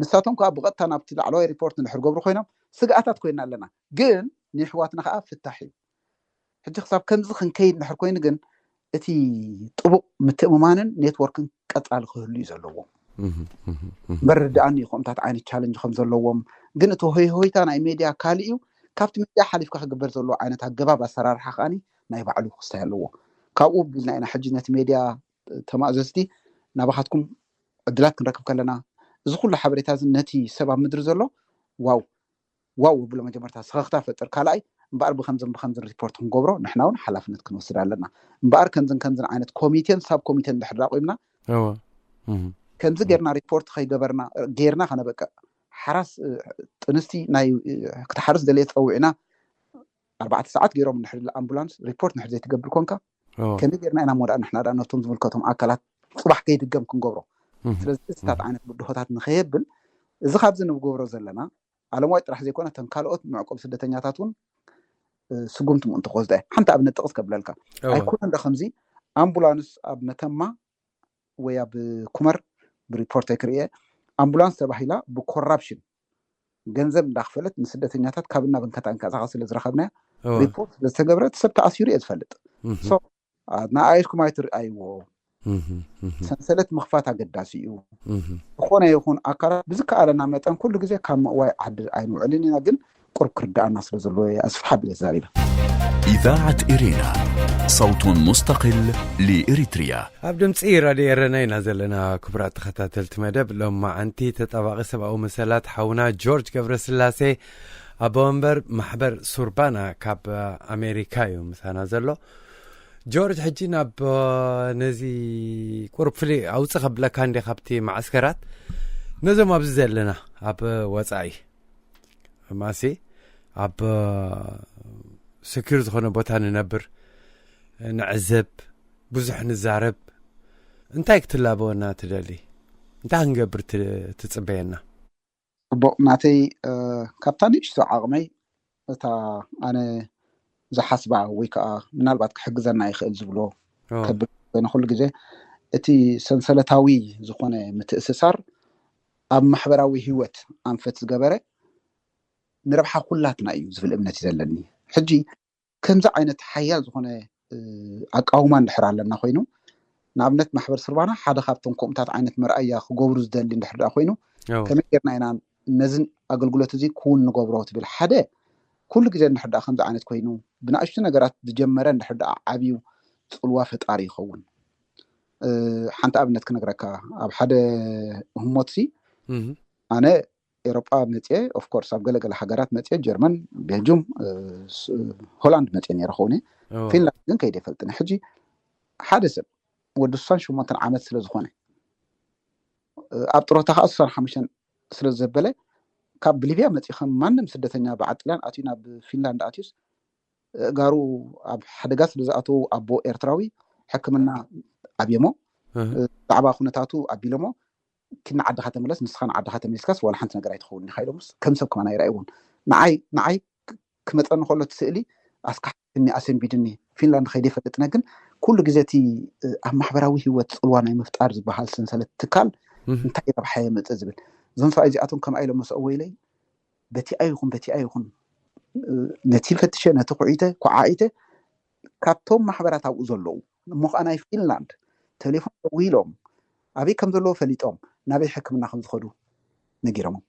ንሳቶም ከዓ ብቐጥታ ናብቲ ላዕለዋይ ሪፖርት እንድሕር ገብሩ ኮይኖም ስግኣታት ኮይና ኣለና። ግን ንሕዋትና ከዓ ፍታሕ እዩ። ሕጂ ክሳብ ከምዚ ክንከይድ እንድሕር ኮይኑ ግን እቲ ጥቡቕ ምትእምማንን ኔትወርክን ቀፃሊ ክህሉ እዩ ዘለዎ። መረዳእኒ እዩ ከምታት ዓይነት ቻለንጅ ከም ዘለዎም። ግን እቲ ሆይ ሆይታ ናይ ሜድያ ካልእ እዩ። ካብቲ ሜድያ ሓሊፍካ ክግበር ዘለዎ ዓይነት ኣገባብ ኣሰራርሓ ከዓኒ ናይ ባዕሉ ክስታይ ኣለዎ። ካብኡ ቢልና ኢና ሕጂ ነቲ ሜድያ ተማእዘዝቲ ናባኻትኩም ዕድላት ክንረክብ ከለና እዚ ኩሉ ሓበሬታ እዚ ነቲ ሰብ ኣብ ምድሪ ዘሎ ዋው ዋው ብሎ መጀመርታ ስኸኽታ ፈጥር ካልኣይ እምበኣር ብከምዝን ብከምዝን ሪፖርት ክንገብሮ ንሕና እውን ሓላፍነት ክንወስድ ኣለና። እምበኣር ከምዝን ከምዝን ዓይነት ኮሚቴን ሳብ ኮሚቴን እንድሕር ኣቑምና ከምዚ ጌርና ሪፖርት ከይገበርና ጌርና ከነበቅዕ ሓራስ ጥንስቲ ናይ ክትሓርስ ደልየ ፀዊዕና ኣርባዕተ ሰዓት ገይሮም እንድሕር ኣምቡላንስ ሪፖርት እንድሕር ዘይትገብር ኮንካ ከመይ ጌርና ኢና ሞዳ ንሕና ዳ ነቶም ዝምልከቶም ኣካላት ፅባሕ ከይድገም ክንገብሮ። ስለዚ እዚታት ዓይነት ብድሆታት ንኸየብል እዚ ካብዚ ንገብሮ ዘለና ኣለማዊ ጥራሕ ዘይኮነ ተን ካልኦት መዕቆብ ስደተኛታት እውን ስጉምቲ ምእንቲ ክወስዳ እየ። ሓንቲ ኣብነት ጥቕስ ከብለልካ ኣይኮነ እንደ ከምዚ ኣምቡላንስ ኣብ መተማ ወይ ኣብ ኩመር ብሪፖርት ኣይክርእየ ኣምቡላንስ ተባሂላ ብኮራፕሽን ገንዘብ እንዳክፈለት ንስደተኛታት ካብ እናብን ከተንቀሳቐስ ስለ ዝረኸብናያ ሪፖርት ስለ ዝተገብረ እቲ ሰብ ተኣሲሩ እየ ዝፈልጥ። ንኣየትኩም ኣይትርኣይዎ። ሰንሰለት ምኽፋት ኣገዳሲ እዩ። ዝኾነ ይኹን ኣካላት ብዝከኣለና መጠን ኩሉ ግዜ ካብ ምእዋይ ዓዲ ኣይንውዕልን ኢና፣ ግን ቁርብ ክርዳኣና ስለ ዘለዎ ኣስፍሓ ኣቢለ ተዛሪበ። إذاعة إرينا صوت مستقل لإريتريا. ኣብ ድምፂ ራድዮ ኤረና ኢና ዘለና። ክቡራት ተኸታተልቲ መደብ ሎማዓንቲ ተጣባቒ ሰብኣዊ መሰላት ሓውና ጆርጅ ገብረስላሴ ኣቦ ወንበር ማሕበር ሱርባና ካብ ኣሜሪካ እዩ ምሳና ዘሎ። ጆርጅ ሕጂ ናብ ነዚ ቁሩብ ፍልይ ኣውፅእ ከብለካ እንደ ካብቲ ማዓስከራት ነዞም ኣብዚ ዘለና ኣብ ወፃኢ ማሲ ኣብ ሰኪር ዝኾነ ቦታ ንነብር ንዕዘብ ብዙሕ ንዛረብ እንታይ ክትላበወና ትደሊ እንታይ ክንገብር ትፅበየና? ጽቡቕ ናተይ ካብታ ንእሽቶ ዓቕመይ እታ ኣነ ዝሓስባ ወይ ከዓ ምናልባት ክሕግዘና ይኽእል ዝብሎ ከብል ኮይነ ኩሉ ግዜ እቲ ሰንሰለታዊ ዝኾነ ምትእስሳር ኣብ ማሕበራዊ ህይወት ኣንፈት ዝገበረ ንረብሓ ኩላትና እዩ ዝብል እምነት እዩ ዘለኒ። ሕጂ ከምዚ ዓይነት ሓያል ዝኾነ ኣቃውማ እንድሕር ኣለና ኮይኑ ንኣብነት ማሕበር ስርባና ሓደ ካብቶም ከምኡታት ዓይነት መርኣያ ክገብሩ ዝደሊ እንድሕር ደኣ ኮይኑ ከመይ ጌርና ኢና ነዝን ኣገልግሎት እዚ ክውን ንገብሮ ትብል። ሓደ፣ ኩሉ ግዜ እንድሕር ደኣ ከምዚ ዓይነት ኮይኑ ብንኣሽቱ ነገራት ዝጀመረ እንድሕር ደኣ ዓብዩ ጽልዋ ፈጣሪ ይኸውን። ሓንቲ ኣብነት ክነግረካ። ኣብ ሓደ ህሞት ሲ ኣነ ኤሮጳ መፅየ፣ ኦፍኮርስ ኣብ ገለገለ ሃገራት መፅየ፣ ጀርመን፣ ቤልጁም፣ ሆላንድ መፅየ ነረ ኸውን። ፊንላንድ ግን ከይደ ይፈልጥን። ሕጂ ሓደ ሰብ ወዲ ስሳን ሸሞንተን ዓመት ስለ ዝኾነ፣ ኣብ ጥሮታ ከዓ ስሳን ሓሙሽተን ስለ ዘበለ፣ ካብ ብሊብያ መፂ ከም ማንም ስደተኛ በዓል ጥልያን ኣትዩ ናብ ፊንላንድ ኣትዩስ፣ እጋሩ ኣብ ሓደጋ ስለ ዝኣተዉ ኣቦ ኤርትራዊ ሕክምና ኣብየሞ። ብዛዕባ ኩነታቱ ኣቢሎሞ፣ ኪድ ንዓድኻ ተመለስ፣ ንስኻ ንዓድኻ ተመሊስካስ ዋላ ሓንቲ ነገር ኣይትኸውን ኢኻ ኢሎምስ፣ ከም ሰብ ከማን ኣይረኣይዎን። ንዓይ ንዓይ ክመፀኒ ከሎ እቲ ስእሊ ኣስካሕኒ ኣሰንቢድኒ። ፊንላንድ ከይደ ይፈልጥነ፣ ግን ኩሉ ግዜ እቲ ኣብ ማሕበራዊ ህይወት ፅልዋ ናይ ምፍጣር ዝበሃል ሰንሰለት ትካል እንታይ ረብሓ የምፅእ ዝብል፣ እዞም ሰብኣይ እዚኣቶም ከምኣ ኢሎም መስኦ ወይለይ፣ በቲኣ ይኹን በቲኣ ይኹን ነቲ ፈትሸ፣ ነቲ ኩዒተ ኩዓኢተ፣ ካብቶም ማሕበራት ኣብኡ ዘለዉ እሞ ከዓ ናይ ፊንላንድ ቴሌፎን ደዊሎም ኣበይ ከም ዘለዎ ፈሊጦም ናበይ ሕክምና ከም ዝኸዱ ነጊሮሞም።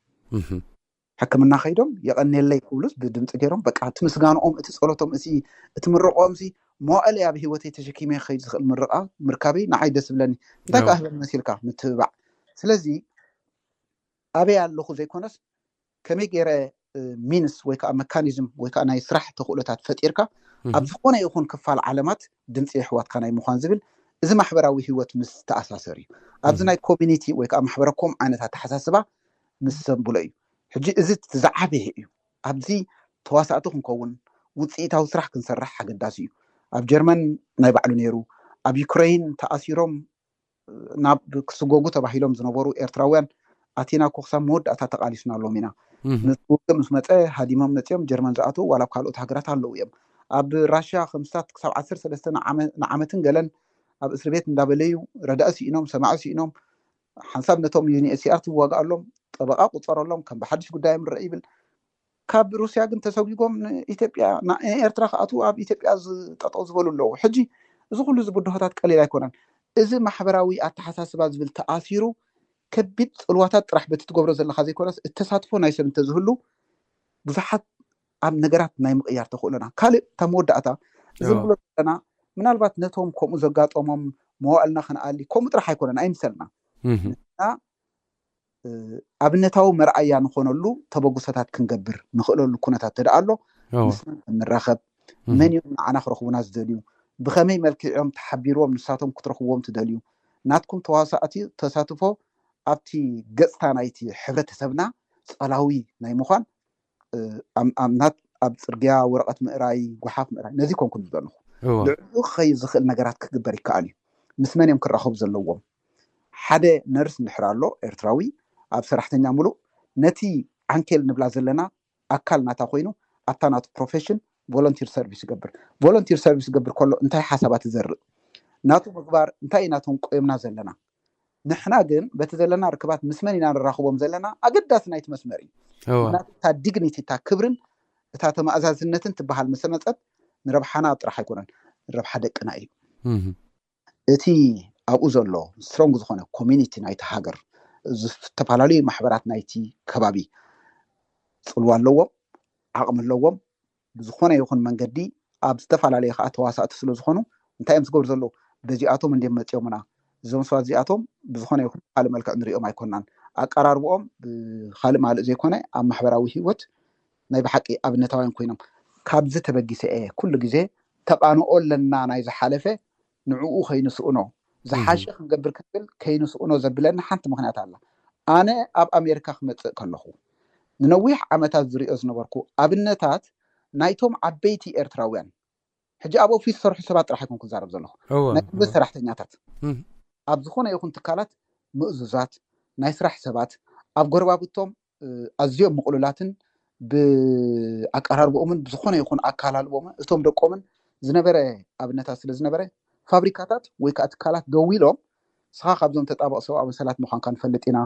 ሕክምና ከይዶም የቐንየለይ ክብሉስ ብድምፂ ገይሮም፣ በቃ እቲ ምስጋንኦም፣ እቲ ፀሎቶም፣ እቲ ምርቆኦም ሲ መዋእለ ኣብ ህይወተይ ተሸኪመ ክኸይድ ዝኽእል ምርቃ ምርካበይ ንዓይ ደስ ዝብለኒ። እንታይ ከኣ ህበን መሲልካ ምትብባዕ። ስለዚ ኣበይ ኣለኹ ዘይኮነስ ከመይ ገይረ ሚንስ ወይ ከዓ መካኒዝም ወይ ከዓ ናይ ስራሕ ተኽእሎታት ፈጢርካ ኣብ ዝኾነ ይኹን ክፋል ዓለማት ድምፂ የሕዋትካ ናይ ምዃን ዝብል፣ እዚ ማሕበራዊ ህይወት ምስ ተኣሳሰር እዩ። ኣብዚ ናይ ኮሚኒቲ ወይ ከዓ ማሕበረ ኮም ዓይነት ኣተሓሳስባ ምስ ሰንብሎ እዩ። ሕጂ እዚ እቲ ዝዓበየ እዩ። ኣብዚ ተዋሳእቲ ክንከውን፣ ውፅኢታዊ ስራሕ ክንሰርሕ ኣገዳሲ እዩ። ኣብ ጀርመን ናይ ባዕሉ ነይሩ። ኣብ ዩክረይን ተኣሲሮም ናብ ክስጎጉ ተባሂሎም ዝነበሩ ኤርትራውያን ኣቲና እኮ ክሳብ መወዳእታ ተቓሊስናሎም ኢና። ምስ ውግእ ምስ መፀ ሃዲሞም መፂኦም ጀርመን ዝኣተዉ ዋላ ኣብ ካልኦት ሃገራት ኣለዉ እዮም። ኣብ ራሽያ ከምስታት ክሳብ ዓሰርተ ሰለስተ ንዓመ- ንዓመትን ገለን ኣብ እስሪ ቤት እንዳበለዩ ረዳኢ ስኢኖም፣ ሰማዒ ስኢኖም፣ ሓንሳብ ነቶም ዩኒኤችሲኣር ትዋግኣሎም ጠበቓ ቁፀረሎም፣ ከም ብሓድሽ ጉዳዮም ንረአ ይብል። ካብ ሩስያ ግን ተሰጒጎም ንኢትዮጵያ ንኤርትራ ክኣትዉ ኣብ ኢትዮጵያ ጠጠው ዝበሉ ኣለዉ። ሕጂ እዚ ኩሉ እዚ ብድሆታት ቀሊል ኣይኮነን። እዚ ማሕበራዊ ኣተሓሳስባ ዝብል ተኣሲሩ ከቢድ ፅልዋታት ጥራሕ በቲ ትገብሮ ዘለካ ዘይኮነስ እተሳትፎ ናይ ሰብ እንተዝህሉ ብዙሓት ኣብ ነገራት ናይ ምቕያር ተኽእሎና። ካልእ እታ መወዳእታ እዚ ንብሎ ዘለና ምናልባት ነቶም ከምኡ ዘጋጠሞም መዋእልና ክንኣሊ ከምኡ ጥራሕ ኣይኮነን ኣይምሰልና። ንሕና ኣብነታዊ መርኣያ ንኾነሉ ተበግሶታት ክንገብር ንኽእለሉ ኩነታት ተደኣ ኣሎ። ምስ መን ከም ንራኸብ፣ መን እዮም ንዓና ክረኽቡና ዝደልዩ፣ ብኸመይ መልክዕ እዮም ተሓቢርዎም ንሳቶም ክትረኽብዎም ትደልዩ። ናትኩም ተዋሳእቲ ተሳትፎ ኣብቲ ገፅታ ናይቲ ሕብረተሰብና ፀላዊ ናይ ምዃን ኣብናት ኣብ ፅርግያ ወረቐት ምእራይ፣ ጓሓፍ ምእራይ፣ ነዚ ኮንኩን ዝደለኹ ልዕሉ ክኸይድ ዝኽእል ነገራት ክግበር ይከኣል እዩ። ምስ መን እዮም ክራኸቡ ዘለዎም? ሓደ ነርስ እንድሕር ኣሎ ኤርትራዊ ኣብ ሰራሕተኛ ሙሉእ ነቲ ዓንኬል ንብላ ዘለና ኣካል ናታ ኮይኑ ኣብታ ናቱ ፕሮፌሽን ቮለንቲር ሰርቪስ ይገብር። ቮለንቲር ሰርቪስ ይገብር ከሎ እንታይ ሓሳባት ይዘርእ? ናቱ ምግባር እንታይ ኢና ተንቆዮምና ዘለና? ንሕና ግን በቲ ዘለና ርክባት ምስ መን ኢና ንራኽቦም ዘለና ኣገዳሲ ናይቲ መስመር እዩ። ምክንያቱ እታ ዲግኒቲ እታ ክብርን እታ ተማእዛዝነትን ትበሃል መሰመፀት ንረብሓና ጥራሕ ኣይኮነን፣ ንረብሓ ደቅና እዩ። እቲ ኣብኡ ዘሎ ስትሮንግ ዝኾነ ኮሚኒቲ ናይቲ ሃገር፣ ዝተፈላለዩ ማሕበራት ናይቲ ከባቢ ፅልዋ ኣለዎም፣ ዓቕሚ ኣለዎም። ብዝኾነ ይኹን መንገዲ ኣብ ዝተፈላለየ ከዓ ተዋሳእቲ ስለ ዝኾኑ እንታይ እዮም ዝገብሩ ዘለዉ? በዚኣቶም እንድዮም መፂኦምና። እዞም ሰባት እዚኣቶም ብዝኾነ ይኹን ካልእ መልክዕ ንሪኦም ኣይኮናን። ኣቀራርብኦም ብካልእ ማልእ ዘይኮነ ኣብ ማሕበራዊ ህይወት ናይ ብሓቂ ኣብነታውያን ኮይኖም። ካብዚ ተበጊሰ እየ ኩሉ ግዜ ተቓንኦ ኣለና ናይ ዝሓለፈ ንዕኡ ከይንስእኖ፣ ዝሓሸ ክንገብር ክንብል ከይንስእኖ ዘብለኒ ሓንቲ ምኽንያት ኣላ። ኣነ ኣብ ኣሜሪካ ክመፅእ ከለኹ ንነዊሕ ዓመታት ዝሪኦ ዝነበርኩ ኣብነታት ናይቶም ዓበይቲ ኤርትራውያን፣ ሕጂ ኣብ ኦፊስ ዝሰርሑ ሰባት ጥራሕ ኣይኮንኩ ዝዛረብ ዘለኹ፣ ናይ ጉልበት ሰራሕተኛታት ኣብ ዝኾነ ይኹን ትካላት ምእዙዛት ናይ ስራሕ ሰባት፣ ኣብ ጎረባብቶም ኣዝዮም ምቕሉላትን ብኣቀራርብኦምን ብዝኾነ ይኹን ኣካላልቦምን እቶም ደቆምን ዝነበረ ኣብነታት ስለ ዝነበረ ፋብሪካታት ወይ ከዓ ትካላት ደው ኢሎም ንስኻ ካብዞም ተጣበቕ ሰብኣዊ መሰላት ምዃንካ ንፈልጥ ኢና።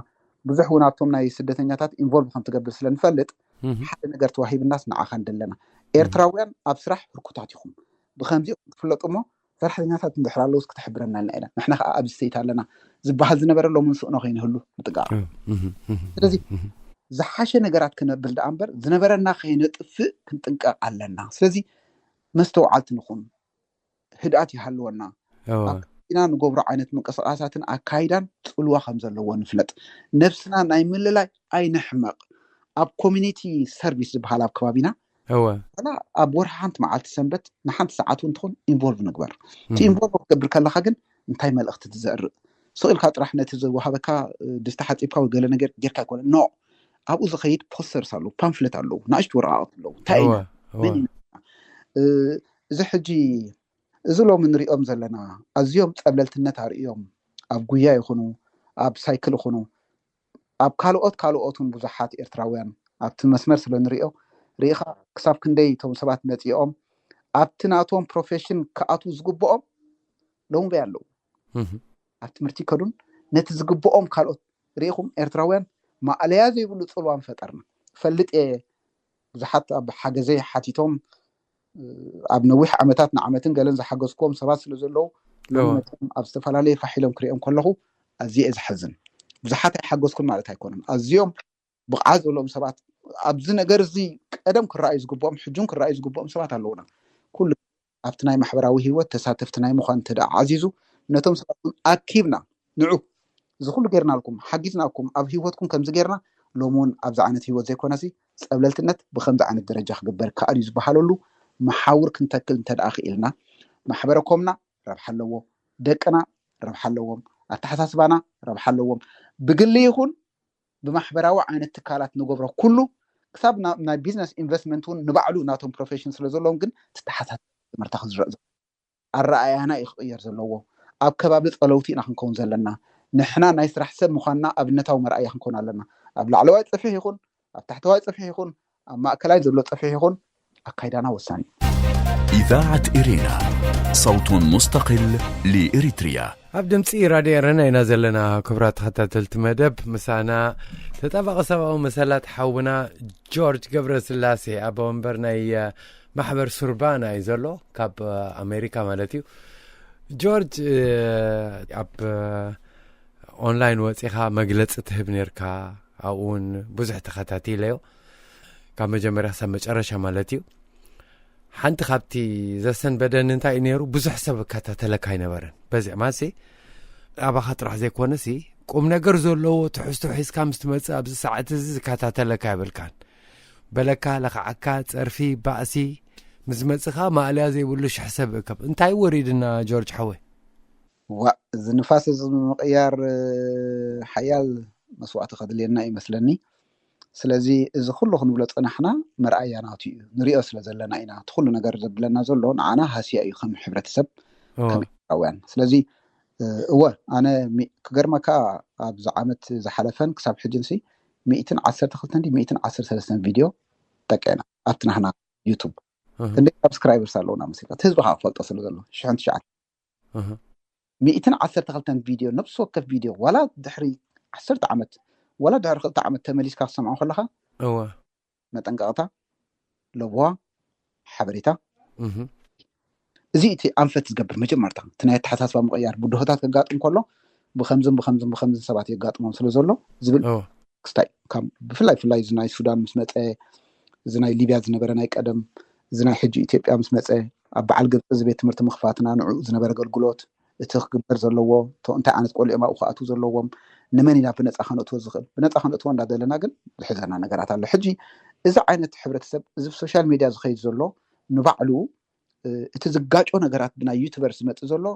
ብዙሕ እውን ኣብቶም ናይ ስደተኛታት ኢንቮልቭ ከም ትገብር ስለ ንፈልጥ ሓደ ነገር ተዋሂብናስ ንዓኻ ንደለና። ኤርትራውያን ኣብ ስራሕ ህርኩታት ኢኹም፣ ብከምዚ ኢኹም ትፍለጡ እሞ ሰራሕተኛታት እንድሕር ኣለውስ ክትሕብረና ኢልና ኢና። ንሕና ከዓ ኣብዚ ስተይት ኣለና ዝበሃል ዝነበረ ሎሚ ንስእኖ ከይንህሉ ንጥንቀቕ። ስለዚ ዝሓሸ ነገራት ክነብል ደኣ እምበር ዝነበረና ከይነጥፍእ ክንጥንቀቕ ኣለና። ስለዚ መስተውዓልቲ ንኹን፣ ህድኣት ይሃልወና። ኣብ ኢና ንገብሮ ዓይነት ምንቅስቃሳትን ኣካይዳን ጽልዋ ከም ዘለዎ ንፍለጥ። ነብስና ናይ ምልላይ ኣይንሕመቕ። ኣብ ኮሚኒቲ ሰርቪስ ዝበሃል ኣብ ከባቢና እወ ዋላ ኣብ ወርሒ ሓንቲ መዓልቲ ሰንበት ንሓንቲ ሰዓት እውን ትኾን ኢንቮልቭ ንግበር። እቲ ኢንቮልቭ ክትገብር ከለካ ግን እንታይ መልእኽቲ ትዘርእ? ስቕ ኢልካ ጥራሕ ነቲ ዝወሃበካ ድስቲ ሓፂብካ ወይ ገለ ነገር ጌርካ ኣይኮነን። ኖ፣ ኣብኡ ዝኸይድ ፖስተርስ ኣለዉ፣ ፓምፍለት ኣለዉ፣ ንኣሽቱ ወረቃቕት ኣለዉ። እንታይ ኢና እወ መን ኢና? እዚ ሕጂ እዚ ሎሚ ንሪኦም ዘለና ኣዝዮም ጸብለልትነት ኣርእዮም ኣብ ጉያ ይኹኑ ኣብ ሳይክል ይኹኑ ኣብ ካልኦት ካልኦት እውን ብዙሓት ኤርትራውያን ኣብቲ መስመር ስለ ንሪኦ ርኢኻ ክሳብ ክንደይ እቶም ሰባት መጺኦም ኣብቲ ናቶም ፕሮፌሽን ክኣትዉ ዝግብኦም ሎሚ በይ ኣለዉ። ኣብ ትምህርቲ ከዱን ነቲ ዝግብኦም ካልኦት ርኢኹም ኤርትራውያን ማእለያ ዘይብሉ ጽልዋ ምፈጠርና። ፈልጥ እየ ብዙሓት ኣብ ሓገዘይ ሓቲቶም ኣብ ነዊሕ ዓመታት ንዓመትን ገለን ዝሓገዝክዎም ሰባት ስለ ዘለዉ ሎሚ መፅኦም ኣብ ዝተፈላለየ ፋሕ ኢሎም ክሪኦም ከለኹ ኣዝየ እየ ዝሓዝን። ብዙሓት ኣይሓገዝኩን ማለት ኣይኮነን። ኣዝዮም ብቕዓት ዘለዎም ሰባት ኣብዚ ነገር እዚ ቀደም ክረኣዩ ዝግብኦም ሕጁን ክረኣዩ ዝግብኦም ሰባት ኣለዉና። ኩሉ ኣብቲ ናይ ማሕበራዊ ህይወት ተሳተፍቲ ናይ ምዃን እንተ ደኣ ዓዚዙ ነቶም ሰባት እውን ኣኪብና ንዑ እዚ ኩሉ ጌርናልኩም ሓጊዝናኩም ኣብ ህይወትኩም ከምዚ ጌርና ሎሚ እውን ኣብዚ ዓይነት ህይወት ዘይኮነሲ ጸብለልትነት ብከምዚ ዓይነት ደረጃ ክግበር ይከኣል እዩ ዝበሃለሉ መሓውር ክንተክል እንተ ደኣ ክኢልና ማሕበረ ኮምና ረብሓ ኣለዎ፣ ደቅና ረብሓ ኣለዎም፣ ኣተሓሳስባና ረብሓ ኣለዎም። ብግሊ ይኹን ብማሕበራዊ ዓይነት ትካላት ንገብሮ ኩሉ ክሳብ ናብ ናይ ቢዝነስ ኢንቨስትመንት እውን ንባዕሉ ናቶም ፕሮፌሽን ስለ ዘለዎም ግን ትተሓሳሰብ ትምህርታ ክዝረእ ዘሎ ኣረኣእያና እዩ ክቕየር ዘለዎ። ኣብ ከባቢ ጸለውቲ ኢና ክንከውን ዘለና። ንሕና ናይ ስራሕ ሰብ ምዃንና ኣብነታዊ መርኣያ ክንከውን ኣለና። ኣብ ላዕለዋይ ጽፍሒ ይኹን ኣብ ታሕተዋይ ጽፍሒ ይኹን ኣብ ማእከላይ ዘሎ ጽፍሒ ይኹን ኣካይዳና ወሳኒ እዩ። إذاعة إرينا، صوت مستقل لإريتريا. ኣብ ድምፂ ራድዮ ኤረና ኢና ዘለና። ክቡራት ተኸታተልቲ መደብ፣ ምሳና ተጣባቂ ሰብኣዊ መሰላት ሓውና ጆርጅ ገብረስላሴ፣ ኣቦ ወንበር ናይ ማሕበር ሱርባና እዩ ዘሎ፣ ካብ ኣሜሪካ ማለት እዩ። ጆርጅ፣ ኣብ ኦንላይን ወፂኻ መግለፂ ትህብ ነርካ፣ ኣብኡ እውን ብዙሕ ተኸታቲለዮ፣ ካብ መጀመርያ ክሳብ መጨረሻ ማለት እዩ። ሓንቲ ካብቲ ዘሰንበደኒ እንታይ እዩ ነይሩ፣ ብዙሕ ሰብ እከታተለካ ኣይነበረን። በዚ እማንሲ ኣባኻ ጥራሕ ዘይኮነሲ፣ ቁም ነገር ዘለዎ ትሕዝቶ ሒዝካ ምስ ትመጽእ ኣብዚ ሰዓት እዚ ዝከታተለካ የብልካን። በለካ፣ ለኽዓካ፣ ጸርፊ፣ ባእሲ ምስ መጽኻ ማእለያ ዘይብሉ ሽሕ ሰብ እከብ። እንታይ ወሪድና ጆርጅ ሓወይ? ዋእ፣ እዚ ንፋስ እዚ ንምቕያር ሓያል መስዋእቲ ከድልየና እዩ መስለኒ። ስለዚ እዚ ኩሉ ክንብሎ ጸናሕና መርኣያ ናቱ እዩ። ንሪኦ ስለ ዘለና ኢና። እቲ ኩሉ ነገር ዘብለና ዘሎ ንዓና ሃስያ እዩ ከም ሕብረተሰብ ከም ኤርትራውያን። ስለዚ እወ ኣነ ክገርመካ ኣብዚ ዓመት ዝሓለፈን ክሳብ ሕጂ ንሲ ሚእትን ዓሰርተ ክልተን ድዩ ሚእትን ዓሰርተ ሰለስተን ቪድዮ ጠቂዕና ኣብቲ ናህና ዩቱብ። ክንደይ ሳብስክራይበርስ ኣለውና መሲልካ እቲ ህዝቢ ከዓ ክፈልጦ ስለ ዘሎ ሽሕን ትሽዓተ ሚእትን ዓሰርተ ክልተን ቪድዮ ነብሲ ወከፍ ቪድዮ ዋላ ድሕሪ ዓሰርተ ዓመት ዋላ ድሕሪ ክልተ ዓመት ተመሊስካ ክሰምዖ ከለካ እወ መጠንቀቕታ ለብዋ ሓበሬታ እዚ እቲ ኣንፈት ዝገብር መጀመርታ እቲ ናይ ኣተሓሳስባ ምቕያር ብድሆታት ከጋጥም ከሎ ብከምዝን ብከምዝን ብከምዝን ሰባት የጋጥሞም ስለ ዘሎ ዝብል ክስታይ ካብ ብፍላይ ፍላይ እዚ ናይ ሱዳን ምስ መፀ እዚ ናይ ሊብያ ዝነበረ ናይ ቀደም እዚ ናይ ሕጂ ኢትዮጵያ ምስ መፀ ኣብ በዓል ግብፂ እዚ ቤት ትምህርቲ ምኽፋትና ንዕኡ ዝነበረ ኣገልግሎት እቲ ክግበር ዘለዎ እንታይ ዓይነት ቆልኦም ኣብኡ ክኣትዉ ዘለዎም ንመን ኢና ብነፃ ከነእትዎ ዝኽእል ብነፃ ከነእትዎ እንዳደለና ግን ዝሕዘና ነገራት ኣሎ ሕጂ እዚ ዓይነት ሕብረተሰብ እዚ ብ social media ዝኸይድ ዘሎ ንባዕሉ እቲ ዝጋጮ ነገራት ብናይ ዩቱበርስ ዝመፅእ ዘሎ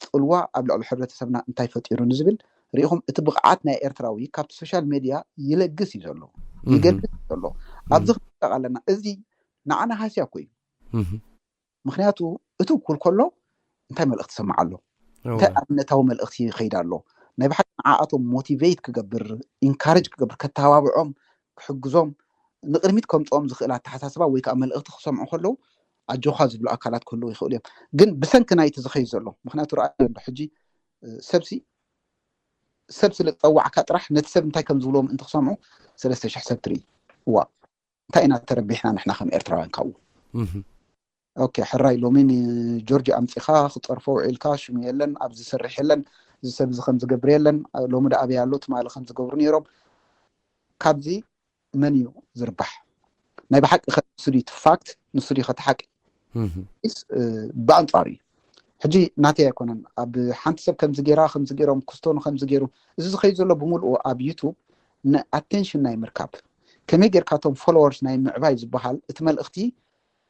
ፅልዋ ኣብ ልዕሊ ሕብረተሰብና እንታይ ፈጢሩ ንዝብል ርኢኹም እቲ ብቕዓት ናይ ኤርትራዊ ካብቲ social media ይለግስ እዩ ዘሎ ይገድስ እዩ ዘሎ ኣብዚ ክንጠቕ ኣለና እዚ ንዓና ሃስያ እኮ እዩ ምኽንያቱ እቲ እኩል ከሎ እንታይ መልእኽቲ ሰማዕ ኣሎ እንታይ ኣብነታዊ መልእኽቲ ይኸይድ ኣሎ ናይ ብሓቂ ንዓኣቶም motivate ክገብር encourage ክገብር ከተባብዖም ክሕግዞም ንቕድሚት ከምፅኦም ዝኽእል ኣተሓሳስባ ወይ ከዓ መልእኽቲ ክሰምዑ ከለዉ ኣጆኻ ዝብሉ ኣካላት ክህልዉ ይኽእሉ እዮም ግን ብሰንኪ ናይቲ ዝኸይድ ዘሎ ምኽንያቱ ረኣዮ እንዶ ሕጂ ሰብሲ ሰብ ስለ ዝፀዋዕካ ጥራሕ ነቲ ሰብ እንታይ ከም ዝብልዎ ምእንቲ ክሰምዑ ሰለስተ ሽሕ ሰብ ትርኢ እዋ እንታይ ኢና ተረቢሕና ንሕና ከም ኤርትራውያን ካብኡ ኦኬ ሕራይ ሎሚ ንጆርጅ ኣምፂኻ ክፀርፎ ውዒልካ ሽሙ የለን ኣብዚ ዝሰርሕ የለን እዚ ሰብ እዚ ከም ዝገብር የለን ሎሚ ዳ ኣበይ ኣሎ ትማሊ ከም ዝገብሩ ነይሮም ካብዚ መን እዩ ዝርባሕ? ናይ ብሓቂ ከ ንሱ ድዩ እቲ ፋክት? ንሱ ድዩ ከቲ ሓቂ? ብኣንጻሩ እዩ። ሕጂ ናተይ ኣይኮነን፣ ኣብ ሓንቲ ሰብ ከምዚ ገይራ፣ ከምዚ ገይሮም፣ ክስቶኑ ከምዚ ገይሩ፣ እዚ ዝኸይድ ዘሎ ብምልኡ ኣብ ዩቱብ ንኣቴንሽን ናይ ምርካብ፣ ከመይ ጌርካ እቶም ፎሎወርስ ናይ ምዕባይ ዝበሃል እቲ መልእኽቲ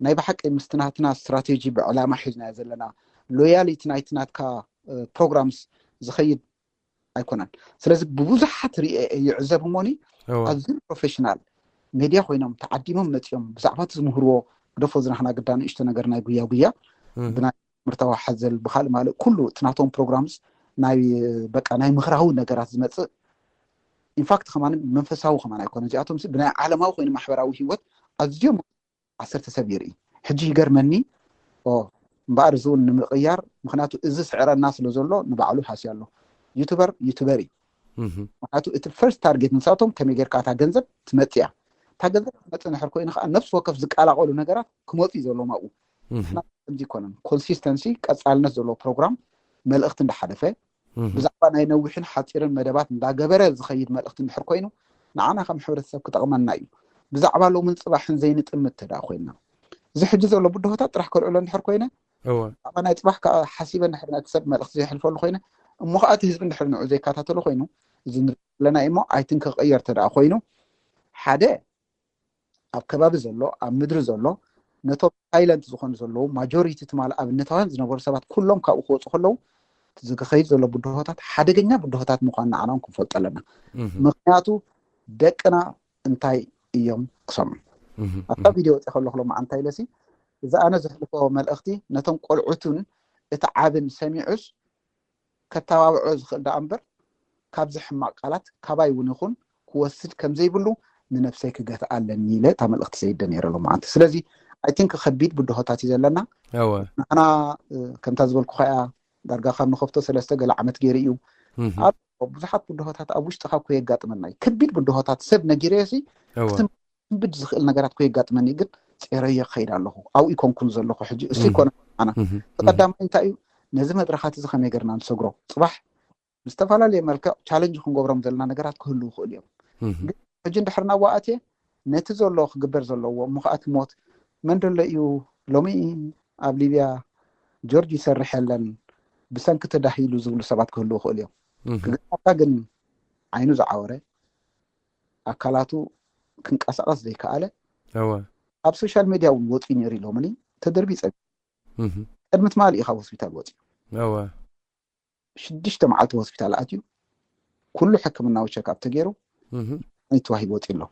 ናይ ብሓቂ ምስቲ ናትና ስትራቴጂ ብዕላማ ሒዝናዮ ዘለና ሎያሊቲ ናይቲ ናትካ ፕሮግራምስ ዝኸይድ ኣይኮነን። ስለዚ ብብዙሓት ርኤ ይዕዘብ እሞኒ ኣዝዩ ፕሮፌሽናል ሜድያ ኮይኖም ተዓዲሞም መፂኦም ብዛዕባ እቲ ዝምህርዎ ግደፎ ዝናኽና ግዳ ንእሽቶ ነገር ናይ ጉያ ጉያ ብናይ ትምህርታዊ ሓዘል ብካልእ ማልእ ኩሉ እቲ ናቶም ፕሮግራምስ ናይ በቃ ናይ ምክራዊ ነገራት ዝመፅእ ኢንፋክት ከማን መንፈሳዊ ከማን ኣይኮነ እዚኣቶም ብናይ ዓለማዊ ኮይኑ ማሕበራዊ ህይወት ኣዝዮም ዓሰርተ ሰብ ይርኢ። ሕጂ ይገርመኒ እምበኣር እዚ እውን ንምቕያር ምክንያቱ እዚ ስዕረና ስለ ዘሎ ንባዕሉ ሃስያ ኣሎ። ዩቱበር ዩቱበር እዩ። ምክንያቱ እቲ ፈርስት ታርጌት ንሳቶም ከመይ ጌርካ እታ ገንዘብ ትመፅእ እያ። እታ ገንዘብ ትመፅእ ንድሕር ኮይኑ ከዓ ነፍሲ ወከፍ ዝቀላቐሉ ነገራት ክመፁ እዩ ዘለዎም ኣብኡ። ንሕና ከምዚ ይኮነን። ኮንሲስተንሲ ቀፃልነት ዘለዎ ፕሮግራም መልእኽቲ እንዳሓለፈ ብዛዕባ ናይ ነዊሕን ሓፂርን መደባት እንዳገበረ ዝኸይድ መልእኽቲ እንድሕር ኮይኑ ንዓና ከም ሕብረተሰብ ክጠቕመና እዩ። ብዛዕባ ሎምን ፅባሕን ዘይንጥምት ተደኣ ኮይንና እዚ ሕጂ ዘሎ ብድሆታት ጥራሕ ከልዕሎ እንድሕር ኮይነ ብዛዕባ ናይ ፅባሕ ከዓ ሓሲበ እንድሕር ነቲ ሰብ መልእኽቲ ዘይሕልፈሉ ኮይነ እሞ ከዓ እቲ ህዝቢ እንድሕር ንዑ ዘይከታተሎ ኮይኑ እዚ ንሪኦ ዘለና እሞ ኣይትን ክቕየር ተደኣ ኮይኑ ሓደ ኣብ ከባቢ ዘሎ ኣብ ምድሪ ዘሎ ነቶም ሳይለንት ዝኾኑ ዘለዉ ማጆሪቲ ትማል ኣብነታውያን ዝነበሩ ሰባት ኩሎም ካብኡ ክወፁ ከለዉ ዝክኸይድ ዘሎ ብድሆታት ሓደገኛ ብድሆታት ምዃኑ ንዓናውን ክንፈልጦ ኣለና። ምክንያቱ ደቅና እንታይ እዮም ክሰምዑ ኣብታ ቪድዮ ወፂ ከለኹ ሎማ እንታይ ኢለሲ እዚ ኣነ ዘሕልፎ መልእኽቲ ነቶም ቆልዑትን እቲ ዓብን ሰሚዑስ ከተባብዖ ዝኽእል ደኣ እምበር ካብዚ ሕማቕ ቃላት ካባይ እውን ይኹን ክወስድ ከም ዘይብሉ ንነብሰይ ክገትኣ ኣለኒ ኢለ እታ መልእኽቲ ሰይደ ነይረ ሎማዓንቲ። ስለዚ ኣይ ቲንክ ከቢድ ብድሆታት እዩ ዘለና። ንሕና ከምታ ዝበልኩኻ እያ ዳርጋ ካብ ንኸፍቶ ሰለስተ ገለ ዓመት ገይሩ እዩ። ኣብ ብዙሓት ብድሆታት ኣብ ውሽጥኻ እኮ የጋጥመና እዩ። ከቢድ ብድሆታት ሰብ ነጊረዮ ሲ ክትንብድ ዝኽእል ነገራት እኮ የጋጥመኒ እዩ። ግን ጼረዮ ክኸይድ ኣለኹ። ኣብኡ ይኮንኩን ዘለኹ ሕጂ እሱ ይኮነ ኣና ቀዳማይ እንታይ እዩ ነዚ መድረኻት እዚ ከመይ ገርና ንሰግሮ ጽባሕ ብዝተፈላለየ መልክዕ ቻለንጅ ክንገብሮም ዘለና ነገራት ክህልዉ ይኽእሉ እዮም። ግን ሕጂ እንድሕር ናብኡ ኣትየ ነቲ ዘሎ ክግበር ዘለዎ እሞ ከኣ እቲ ሞት መን ደሎ እዩ ሎሚ ኣብ ሊብያ ጆርጅ ይሰርሕ የለን ብሰንኪ ተዳሂሉ ዝብሉ ሰባት ክህልዉ ይኽእሉ እዮም። ክገርመካ ግን ዓይኑ ዝዓወረ ኣካላቱ ክንቀሳቐስ ዘይከኣለ ኣብ ሶሻል ሜድያ እውን ወፂኡ ነይሩ ኢሎምኒ ተደርቢ ፀቢ ቅድሚ ትማሊ እዩ ካብ ሆስፒታል ወፂኡ ሽዱሽተ መዓልቲ ሆስፒታል ኣትዩ ኩሉ ሕክምናዊ ቸክኣፕ ተገይሩ መድሃኒት ተዋሂቡ ወፂኡ ኣሎ።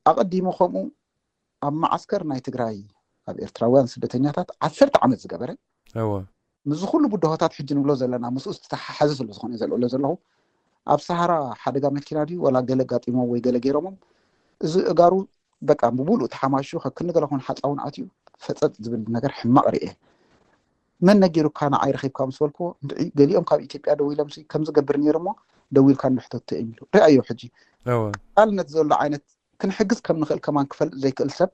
ኣቐዲሙ ከምኡ ኣብ መዓስከር ናይ ትግራይ ኣብ ኤርትራውያን ስደተኛታት ዓሰርተ ዓመት ዝገበረ ምስ ኩሉ ብድሆታት ሕጂ ንብሎ ዘለና ምስኡ ዝተሓሓዘ ስለ ዝኾነ ዘልዕሎ ዘለኹ ኣብ ሰሃራ ሓደጋ መኪና ድዩ ወላ ገለ ጋጢሞም ወይ ገለ ገይሮሞም እዚ እጋሩ በቃ ብሙሉእ ተሓማሹ ከክንገለ ኮን ሓፃውን ኣትዩ ፈፀጥ ዝብል ነገር ሕማቕ ርኤ። መን ነጊሩካ ንዓይ ረኺብካ ምስ በልክዎ እንድዒ ገሊኦም ካብ ኢትዮጵያ ደዊሎም ሲ ከምዚ ገብር ነይሩ እሞ ደዊልካ እንዶ ሕተቶ እዮም ኢሉ። ርኣዮ ሕጂ ቀፃልነት ዘሎ ዓይነት ክንሕግዝ ከም ንኽእል ከማን ክፈልጥ ዘይክእል ሰብ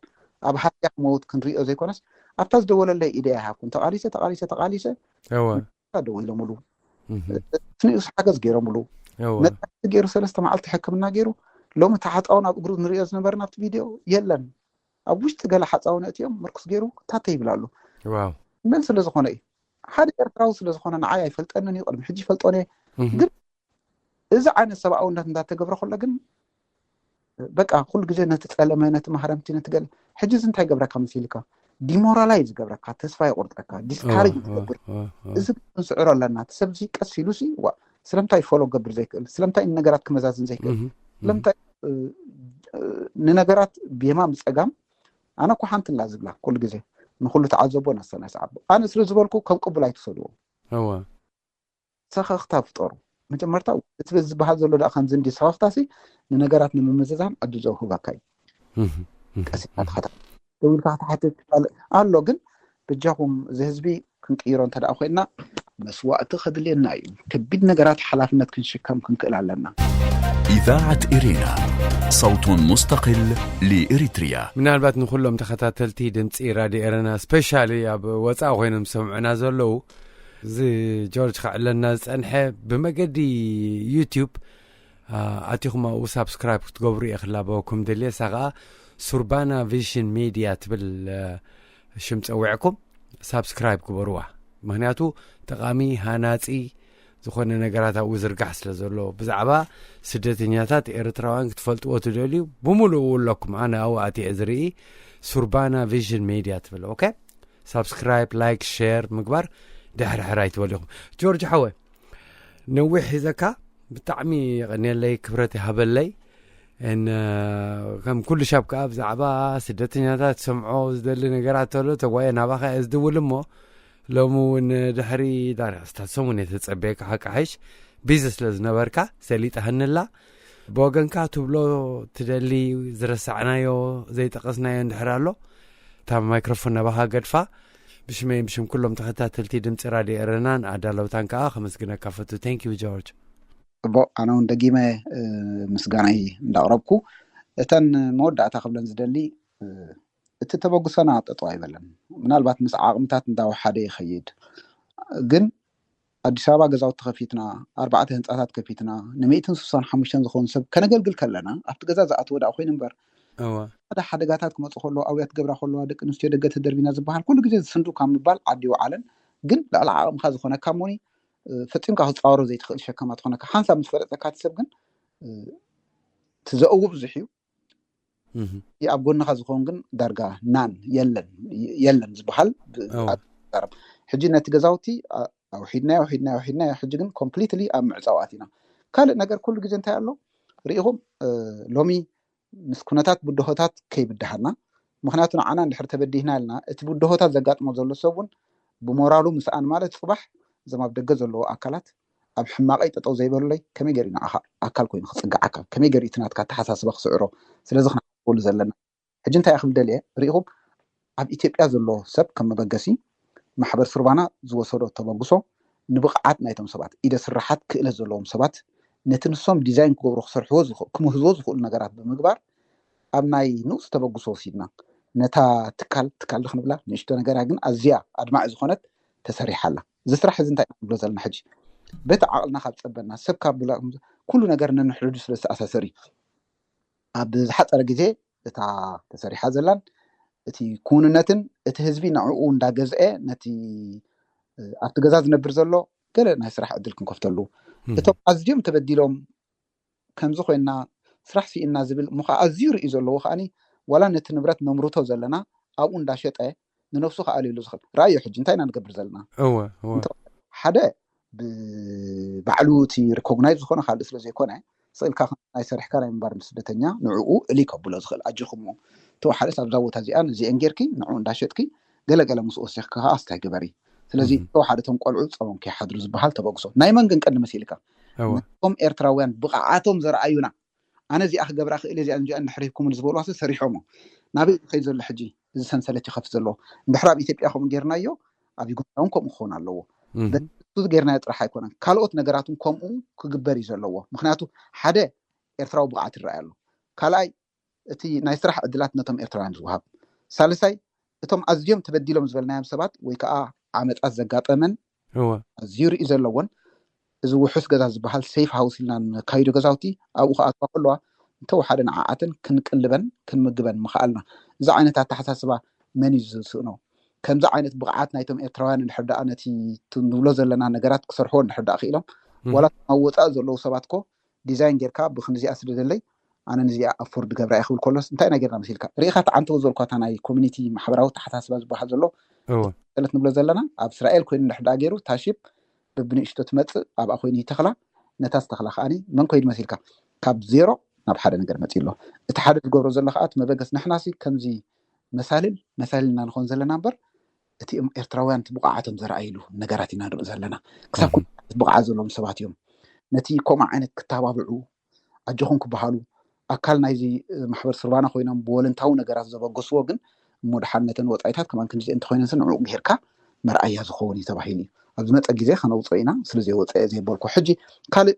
ኣብ ሃያ ክመውት ክንሪኦ ዘይኮነስ ኣብታ ዝደወለለይ ኢደ ኣይሃብኩን ተቓሊሰ ተቓሊሰ ተቓሊሰ ደዊሎምሉ ትንኡስ ሓገዝ ገይሮምሉ መድሓኒት ገይሩ ሰለስተ መዓልቲ ሕክምና ገይሩ ሎሚ ተሓፃውን ኣብ እግሩ ንሪኦ ዝነበርና ኣብቲ ቪድዮ የለን ኣብ ውሽጢ ገለ ሓፃውን እትዮም ምርኩስ ገይሩ ታተ ይብል ኣሎ መን ስለ ዝኾነ እዩ ሓደ ኤርትራዊ ስለ ዝኾነ ንዓይ ኣይፈልጠንን እዩ ቅድሚ ሕጂ ይፈልጦን እየ ግን እዚ ዓይነት ሰብኣውነት እንዳተገብረ ከሎ ግን በቃ ኩሉ ግዜ ነቲ ጸለመ ነቲ ማህረምቲ ነቲ ገለ ሕጂ እዚ እንታይ ገብረካ መሲልካ ዲሞራላይዝ ዝገብረካ ተስፋ ይቆርጠካ ዲስካሬጅ ዝገብር እዚ ክንስዕሮ ኣለና እቲ ሰብ እዚ ቀስ ኢሉ ሲ ዋ ስለምታይ ፎሎ ገብር ዘይክእል ስለምታይ ንነገራት ክመዛዝን ዘይክእል ስለምታይ ንነገራት ብየማም ጸጋም ኣነ እኮ ሓንቲ እንዳ ዝብላ ኩሉ ግዜ ንኩሉ ተዓዘቦ ነሰና ይስዓቦ ኣነ ስለ ዝበልኩ ከም ቅቡል ኣይትሰድዎ ሰኸኽታ ፍጠሩ መጀመርታ እቲ ዝበሃል ዘሎ ዳ ከምዚ እንዲ ሰኸኽታ ሲ ንነገራት ንምምዝዛን ዕድል ዘውህበካ እዩ ቀሲካ ተኸታ ደው ኢልካ ክትሓትት ትካል ኣሎ ግን በጃኹም እዚ ህዝቢ ክንቅይሮ እንተ ደኣ ኮይንና መስዋእቲ ከድልየና እዩ ከቢድ ነገራት ሓላፍነት ክንሽከም ክንክእል ኣለና إذاعة إرينا صوت مستقل لإريتريا ምናልባት ንኹሎም ተኸታተልቲ ድምፂ ራድዮ ኤረና ስፔሻሊ ኣብ ወፃኢ ኮይኖም ዝሰምዑና ዘለዉ እዚ ጆርጅ ከዕለና ዝፀንሐ ብመገዲ ዩቲዩብ ኣቲኹም ኣብኡ ሳብስክራይብ ክትገብሩ እየ ክላበወኩም ደልየ። እሳ ከዓ ሱርባና ቪዥን ሚድያ ትብል ሽም ፀዊዕኩም ሳብስክራይብ ግበርዋ። ምክንያቱ ጠቓሚ ሃናፂ ዝኾነ ነገራት ኣብኡ ዝርጋሕ ስለ ዘሎ፣ ብዛዕባ ስደተኛታት ኤርትራውያን ክትፈልጥዎ ትደልዩ ብምሉእ ኣለኩም። ኣነ ኣብኡ ኣትየ ዝርኢ ሱርባና ቪዥን ሚድያ ትብል። ኦኬ፣ ሳብስክራይብ፣ ላይክ፣ ሼር ምግባር ድሕርሕር ኣይትበሉ ኢኹም። ጆርጅ ሓወ፣ ነዊሕ ሒዘካ፣ ብጣዕሚ የቐንየለይ፣ ክብረት ይሃበለይ። እን ከም ኩሉ ሻብ ከዓ ብዛዕባ ስደተኛታት ሰምዖ ዝደሊ ነገራት ተሎ ተጓየ ናባኻ እየ ዝድውል እሞ፣ ሎሚ እውን ድሕሪ ዳርያ ስታት ሰሙን እየ ተጸበየካ። ሓቂ ሓይሽ ቢዚ ስለ ዝነበርካ ሰሊጠ ሃንላ። ብወገንካ ትብሎ ትደሊ፣ ዝረሳዕናዮ ዘይጠቐስናዮ እንድሕር ኣሎ፣ እታ ማይክሮፎን ናባኻ ገድፋ። ብሽመይን ብሽም ኩሎም ተኸታተልቲ ድምፂ ራድዮ ኤረናን ኣዳለውታን ከዓ ከመስግነካ ፈቱ። Thank you ጆርጅ። ጽቡቕ፣ ኣነ እውን ደጊመ ምስጋናይ እንዳቕረብኩ፣ እተን መወዳእታ ክብለን ዝደሊ፣ እቲ ተበግሶና ጠጠው ኣይበለን። ምናልባት ምስ ዓቕምታት እንዳወሓደ ይኸይድ። ግን ኣዲስ ኣበባ ገዛውቲ ከፊትና፣ ኣርባዕተ ህንፃታት ከፊትና፣ ንሚእትን ስሳን ሓሙሽተን ዝኾኑ ሰብ ከነገልግል ከለና፣ ኣብቲ ገዛ ዝኣትወ ደኣ ኮይኑ እምበር፣ ሓደ ሓደጋታት ክመፁ ከለዎ፣ ኣውያት ገብራ ከለዋ፣ ደቂ ኣንስትዮ ደገ ተደርቢና ዝበሃል ኩሉ ግዜ ዝስንዱ ካብ ምባል ዓዲ ይወዓለን። ግን ልዕሊ ዓቕምካ ዝኾነካ እሞኒ ፈፂምካ ክፃወሮ ዘይትኽእል ሸከማ ትኾነካ። ሓንሳብ ምስ ፈለጠካ እቲ ሰብ ግን እቲ ዘእው ብዙሕ እዩ። ኣብ ጎንኻ ዝኸውን ግን ዳርጋ ናን የለን፣ የለን ዝበሃል። ሕጂ ነቲ ገዛውቲ ኣውሒድናዮ፣ ውሒድናዮ፣ ውሒድናዮ። ሕጂ ግን ኮምፕሊትሊ ኣብ ምዕፃው ኣቲና። ካልእ ነገር ኩሉ ግዜ እንታይ ኣሎ ርኢኹም፣ ሎሚ ምስ ኩነታት ብድሆታት ከይብድሃና፣ ምክንያቱ ንዓና እንድሕር ተበዲህና ኢልና እቲ ብድሆታት ዘጋጥሞ ዘሎ ሰብ እውን ብሞራሉ ምስኣን ማለት፣ ፅባሕ እዞም ኣብ ደገ ዘለዎ ኣካላት ኣብ ሕማቐይ ጠጠው ዘይበሉለይ ከመይ ገይሩ ንዓኻ ኣካል ኮይኑ ክፅግዓካ፣ ከመይ ገይሩ እቲ ናትካ ኣተሓሳስባ ክስዕሮ? ስለዚ ክነሓስበሉ ዘለና። ሕጂ እንታይ ክብል ደልየ ርኢኹም፣ ኣብ ኢትዮጵያ ዘሎ ሰብ ከም መበገሲ ማሕበር ሱርባና ዝወሰዶ ተበግሶ ንብቕዓት ናይቶም ሰባት፣ ኢደ ስራሓት ክእለት ዘለዎም ሰባት ነቲ ንሶም ዲዛይን ክገብሩ ክሰርሕዎ ክምህዝዎ ዝኽእሉ ነገራት ብምግባር ኣብ ናይ ንኡስ ተበግሶ ወሲድና ነታ ትካል፣ ትካል ክንብላ ንእሽቶ ነገር ግን ኣዝያ ኣድማዒ ዝኾነት ተሰሪሓ ኣላ። እዚ ስራሕ እዚ እንታይ ንብሎ ዘለና ሕጂ በቲ ዓቕልና ካብ ፀበና ሰብ ካብ ኩሉ ነገር ነንሕድዱ ስለ ዝተኣሳሰር እዩ። ኣብ ዝሓፀረ ግዜ እታ ተሰሪሓ ዘላን እቲ ክውንነትን እቲ ህዝቢ ንዕኡ እንዳገዝአ ነቲ ኣብቲ ገዛ ዝነብር ዘሎ ገለ ናይ ስራሕ ዕድል ክንከፍተሉ፣ እቶም ኣዝዮም ተበዲሎም ከምዚ ኮይና ስራሕ ስኢና ዝብል ምዃ ኣዝዩ ርእዩ ዘለዎ ከዓኒ ዋላ ነቲ ንብረት ነምርቶ ዘለና ኣብኡ እንዳሸጠ ንነብሱ ክኣልየሉ ዝኽእል ራእዮ። ሕጂ እንታይ ኢና ንገብር ዘለና? እወ እወ እንተ- ሓደ ብባዕሉ እቲ ሪኮግናይዝ ዝኾነ ካልእ ስለ ዘይኮነ ስእልካ ናይ ሰሪሕካ ናይ ምንባር ስደተኛ ንዕኡ እሊ ከብሎ ዝኽእል ኣጆኹም፣ ተወሓደስ ኣብዛ ቦታ እዚኣ ነዚአን ጌርኪ ንዕኡ እንዳሸጥኪ ገለገለ ምስ ወሲኽካ ከዓ ኣስታይ ግበሪ። ስለዚ ተወሓደ እቶም ቆልዑ ጸቦም ከይሓድሩ ዝበሃል ተበግሶ ናይ መን ግን ቀንዲ መሲልካ? እወ ነቶም ኤርትራውያን ብቕዓቶም ዘርኣዩና፣ ኣነ እዚኣ ክገብራ ክእል እዚኣ እንዲኣ እንድሕር ሂብኩምኒ ዝበልዋ ሰብ ሰሪሖሞ ናበይ ዝኸይድ ዘሎ ሕጂ? እዚ ሰንሰለት ይኸፍት ዘለዎ እንድሕር ኣብ ኢትዮጵያ ከምኡ ጌርናዮ ኣብ ዩጎንዳ እውን ከምኡ ክኸውን ኣለዎ። እህ በሱ ጌርናዮ ጥራሕ ኣይኮነን፣ ካልኦት ነገራት እውን ከምኡ ክግበር እዩ ዘለዎ። ምክንያቱ ሓደ ኤርትራዊ ብቕዓት ይረኣይ ኣሎ፣ ካልኣይ እቲ ናይ ስራሕ ዕድላት ነቶም ኤርትራውያን ዝወሃብ፣ ሳልሳይ እቶም ኣዝዮም ተበዲሎም ዝበልናዮም ሰባት ወይ ከዓ ዓመጻት ዘጋጠመን እወ ኣዝዩ ርኢ ዘለዎን እዚ ውሑስ ገዛ ዝበሃል ሴፍ ሃውስ ኢልና ነካይዶ ገዛውቲ ኣብኡ ክኣትዋ ከለዋ እንተወሓደ ንዓኣተን ክንቅልበን ክንምግበን ምኽኣልና። እዚ ዓይነት ኣተሓሳስባ መን እዩ ዝስእኖ? ከምዚ ዓይነት ብቕዓት ናይቶም ኤርትራውያን እንድሕር ደኣ ነቲ እቲ ንብሎ ዘለና ነገራት ክሰርሕዎ እንድሕር ደኣ ክኢሎም፣ ዋላ እቶም ኣብ ወፃኢ ዘለዉ ሰባት ኮ ዲዛይን ጌርካ ብክንዚኣ ስደደለይ ኣነ ንዚኣ ኣፎርድ ገብራ እየ ክብል ከሎስ እንታይ ኢና ጌርና መሲልካ? ርኢኻ እቲ ዓንተው ዘልኳታ ናይ ኮሚኒቲ ማሕበራዊ ተሓሳስባ ዝበሃል ዘሎ እወ ሰለት ንብሎ ዘለና ኣብ እስራኤል ኮይኑ እንድሕር ደኣ ገይሩ ታሺፕ በብንእሽቶ ትመፅእ ኣብኣ ኮይኑ ይተኽላ። ነታ ዝተኽላ ከዓኒ መን ኮይዱ መሲልካ? ካብ ዜሮ ናብ ሓደ ነገር መፂኡ ኣሎ። እቲ ሓደ ዝገብሮ ዘሎ ከዓ እቲ መበገስ ንሕናሲ ከምዚ መሳልል መሳልልና ንኾን ዘለና እምበር እቲኦም ኤርትራውያን እቲ ብቕዓቶም ዘረኣይሉ ነገራት ኢና ንርኢ ዘለና። ክሳብ ኩሉ ብቕዓት ዘለዎም ሰባት እዮም ነቲ ከምኡ ዓይነት ክተባብዑ ኣጆኹም ክበሃሉ ኣካል ናይዚ ማሕበር ስርባና ኮይኖም ብወለንታዊ ነገራት ዘበገስዎ ግን እሞ ደሓን ነተን ወፃኢታት ከማን ክንዲዚአን እንተኮይነን ንዕኡ ጌርካ መርኣያ ዝኸውን እዩ ተባሂሉ እዩ። ኣብ ዝመፀ ግዜ ከነውፅኦ ኢና። ስለ ዘይወፀ እየ ዘይበልኩ። ሕጂ ካልእ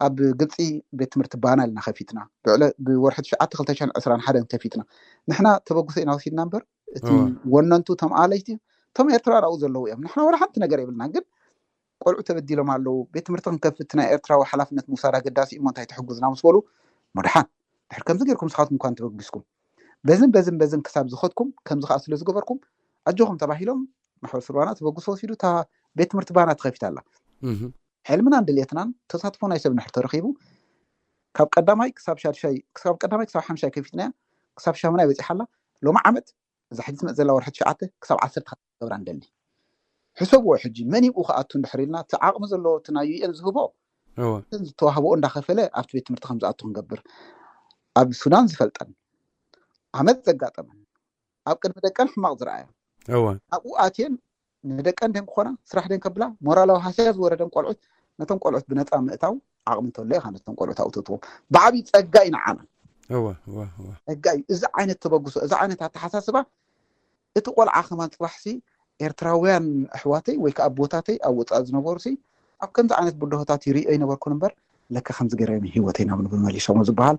ኣብ ግብፂ ቤት ትምህርቲ ባና ኢልና ከፊትና ብዕለ ብወርሒ ትሽዓተ ክልተ ሽሕን ዕስራን ሓደን ከፊትና ንሕና ተበግሶ ኢና ወሲድና እምበር እቲ እወ። ወነንቱ እቶም ኣለይቲ እቶም ኤርትራውያን ኣብኡ ዘለዉ እዮም። ንሕና ወላ ሓንቲ ነገር የብልና። ግን ቆልዑ ተበዲሎም ኣለዉ፣ ቤት ትምህርቲ ክንከፍት ናይ ኤርትራዊ ሓላፍነት ምውሳድ ኣገዳሲ እዩ፣ እሞ እንታይ ትሕግዙና ምስ በሉ፣ መድሓን ድሕር ከምዚ ጌርኩም ንስኻትኩም እኳ እንተበግስኩም፣ በዝን በዝን በዝን ክሳብ ዝኸድኩም፣ ከምዚ ከዓ ስለ ዝገበርኩም ኣጆኹም ተባሂሎም ማሕበረሰብ ባና ተበግሶ ወሲዱ እታ ቤት ትምህርቲ ባና ተኸፊታ ኣላ። ሕልምናን ድሌትናን ተሳትፎ ናይ ሰብ ንድሕር ተረኺቡ፣ ካብ ቀዳማይ ክሳብ ሻድሻይ፣ ክሳብ ቀዳማይ ክሳብ ሓምሻይ ከፊትናያ፣ ክሳብ ሻምናይ በፂሓ ኣላ። ሎሚ ዓመት እዛ ሕጂ ትመፅእ ዘላ ወርሒ ትሽዓተ ክሳብ ዓሰርተ ገብራ ንደሊ። ሕሰብዎ ሕጂ፣ መን ይብኡ ክኣቱ እንድሕር ኢልና፣ እቲ ዓቕሚ ዘለዎ እቲ ናይ ዩ ኤን ዝህቦ እወ። እተን ዝተዋህቦ እንዳኸፈለ ኣብቲ ቤት ትምህርቲ ከም ዝኣቱ ክንገብር። ኣብ ሱዳን ዝፈልጠን ዓመት ዘጋጠመን ኣብ ቅድሚ ደቀን ሕማቕ ዝረኣያ እወ። ኣብኡ ኣትየን ንደቀን ደን ክኾና ስራሕ ደን ከብላ ሞራላዊ ሃስያ ዝወረደን ቆልዑት፣ ነቶም ቆልዑት ብነፃ ምእታው ዓቕሚ እንተሎ ኢኻ ነቶም ቆልዑት ኣውተትዎም። ብዓብዪ ፀጋ እዩ ንዓና። እወ፣ እወ፣ እወ። ፀጋ እዩ። እዚ ዓይነት ተበግሶ፣ እዚ ዓይነት ኣተሓሳስባ እቲ ቆልዓ ከማን ፅባሕሲ ኤርትራውያን ኣሕዋተይ ወይ ከዓ ኣቦታተይ ኣብ ወፃኢ ዝነበሩሲ ኣብ ከምዚ ዓይነት ብድሆታት ይርእዮ ኣይነበርኩን እምበር ለካ ከምዚ ገይሮም ህይወተይ ናብ ንብል መሊሶሞ ዝበሃል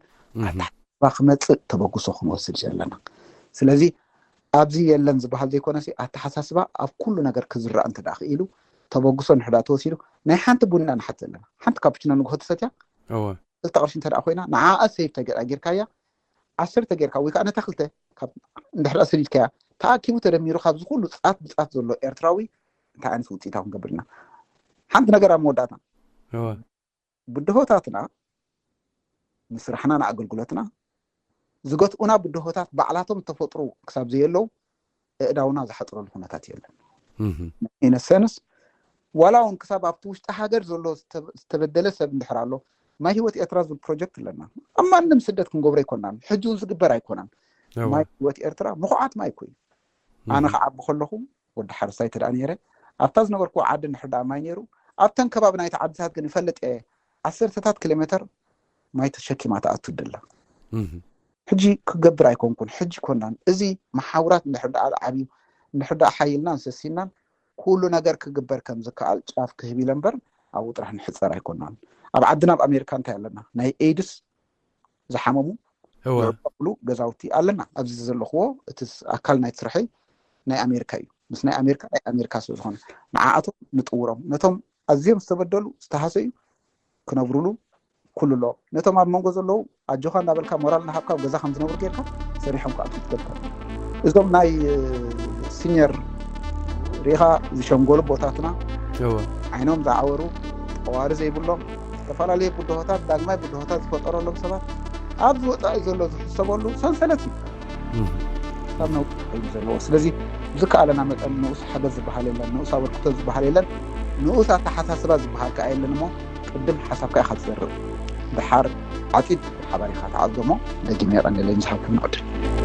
ኣተሓሳስባ ክመፅእ ተበግሶ ክንወስድ ዘለና። ስለዚ ኣብዚ የለን ዝበሃል ዘይኮነሲ ኣተሓሳስባ ኣብ ኩሉ ነገር ክዝራእ እንተ ደኣ ክኢሉ ተበግሶ እንድሕር ደኣ ተወሲዱ ናይ ሓንቲ ቡን ኢና ንሓት ዘለና። ሓንቲ ካፑችኖ ንግሆ ትሰትያ እወ። ክልተ ቅርሺ እንተ ደኣ ኮይና ንዓኣ ሴቭ ተገይራ ጌርካያ ዓሰርተ ጌርካ ወይ ከዓ ነታ ክልተ ካብ እንድሕር ደኣ ሰዲድካያ ተኣኪቡ ተደሚሩ ካብዚ ኩሉ ፃት ብፃት ዘሎ ኤርትራዊ እንታይ ዓይነት ውፅኢታዊ ክንገብር ኢና? ሓንቲ ነገር ኣብ መወዳእታ እወ። ብድሆታትና ንስራሕና ንኣገልግሎትና ዝገትኡና ብድሆታት ባዕላቶም ተፈጥሩ ክሳብ ዘየለው እእዳውና ዝሓፅረሉ ኩነታት የለን። ኢነሰንስ ዋላ እውን ክሳብ ኣብቲ ውሽጢ ሃገር ዘሎ ዝተበደለ ሰብ እንድሕር ኣሎ ማይ ህይወት ኤርትራ ዝብል ፕሮጀክት ኣለና። ኣብ ማንም ስደት ክንገብሮ ኣይኮናን፣ ሕጂ እውን ዝግበር ኣይኮናን። ማይ ህይወት ኤርትራ ምኩዓት ማይ እኮ እዩ። ኣነ ክዓቢ ከለኹ ወዲ ሓረስታይ ተደኣ ነይረ ኣብታ ዝነበርኩ ዓዲ እንድሕር ደኣ ማይ ነይሩ ኣብተን ከባቢ ናይቲ ዓድታት ግን ይፈልጥ እየ ዓሰርተታት ኪሎ ሜተር ማይ ተሸኪማ ትኣቱ ደላ። ሕጂ ክገብር ኣይኮንኩን፣ ሕጂ ኮናን። እዚ መሓውራት እንድሕር ደኣ ዓብዩ እንድሕር ደኣ ሓይልናን ሰሲናን ኩሉ ነገር ክግበር ከም ዝከኣል ጫፍ ክህብ ኢለ እምበር ኣብኡ ጥራሕ ንሕፀር ኣይኮናን። ኣብ ዓድና ኣብ ኣሜሪካ እንታይ ኣለና ናይ ኤድስ ዝሓመሙ እወ። ዝዕቆብሉ ገዛውቲ ኣለና ኣብዚ ዘለኽዎ እቲ ኣካል ናይቲ ስርሐይ ናይ ኣሜሪካ እዩ ምስ ናይ ኣሜሪካ ናይ ኣሜሪካ ስለ ዝኾነ ንዓኣቶም ንጥውሮም ነቶም ኣዝዮም ዝተበደሉ ዝተሃሰዩ ክነብሩሉ ኩሉ ኣለዎም ነቶም ኣብ መንጎ ዘለዉ ኣጆኻ እንዳበልካ ሞራል እናሃብካ ኣብ ገዛ ከም ዝነብሩ ጌርካ ሰሪሖም ክኣትዉ ትገብር እዞም ናይ ሲኒየር ሪኢኻ ዝሸንጎሉ ቦታትና እወ። ዓይኖም ዝዓወሩ ጠዋሪ ዘይብሎም ዝተፈላለዩ ብድሆታት ዳግማይ ብድሆታት ዝፈጠረሎም ሰባት ኣብዚ ወፃኢ ዘሎ ዝሕሰበሉ ሰንሰለት እዩ ካብ ነውፂ እዩ ዘለዎ ስለዚ ዝከኣለና መጠን ንኡስ ሓገዝ ዝበሃል የለን ንኡስ ኣበርክቶ ዝበሃል የለን ንኡስ ኣተሓሳስባ ዝበሃል ከዓ የለን እሞ ቅድም ሓሳብካ ኢካ ትዘርእ ድሓር ዓፂድ ሓባር ኢካ ተዓዞሞ ደጊመ የቀንለይ ዝሃብኩም ዕድል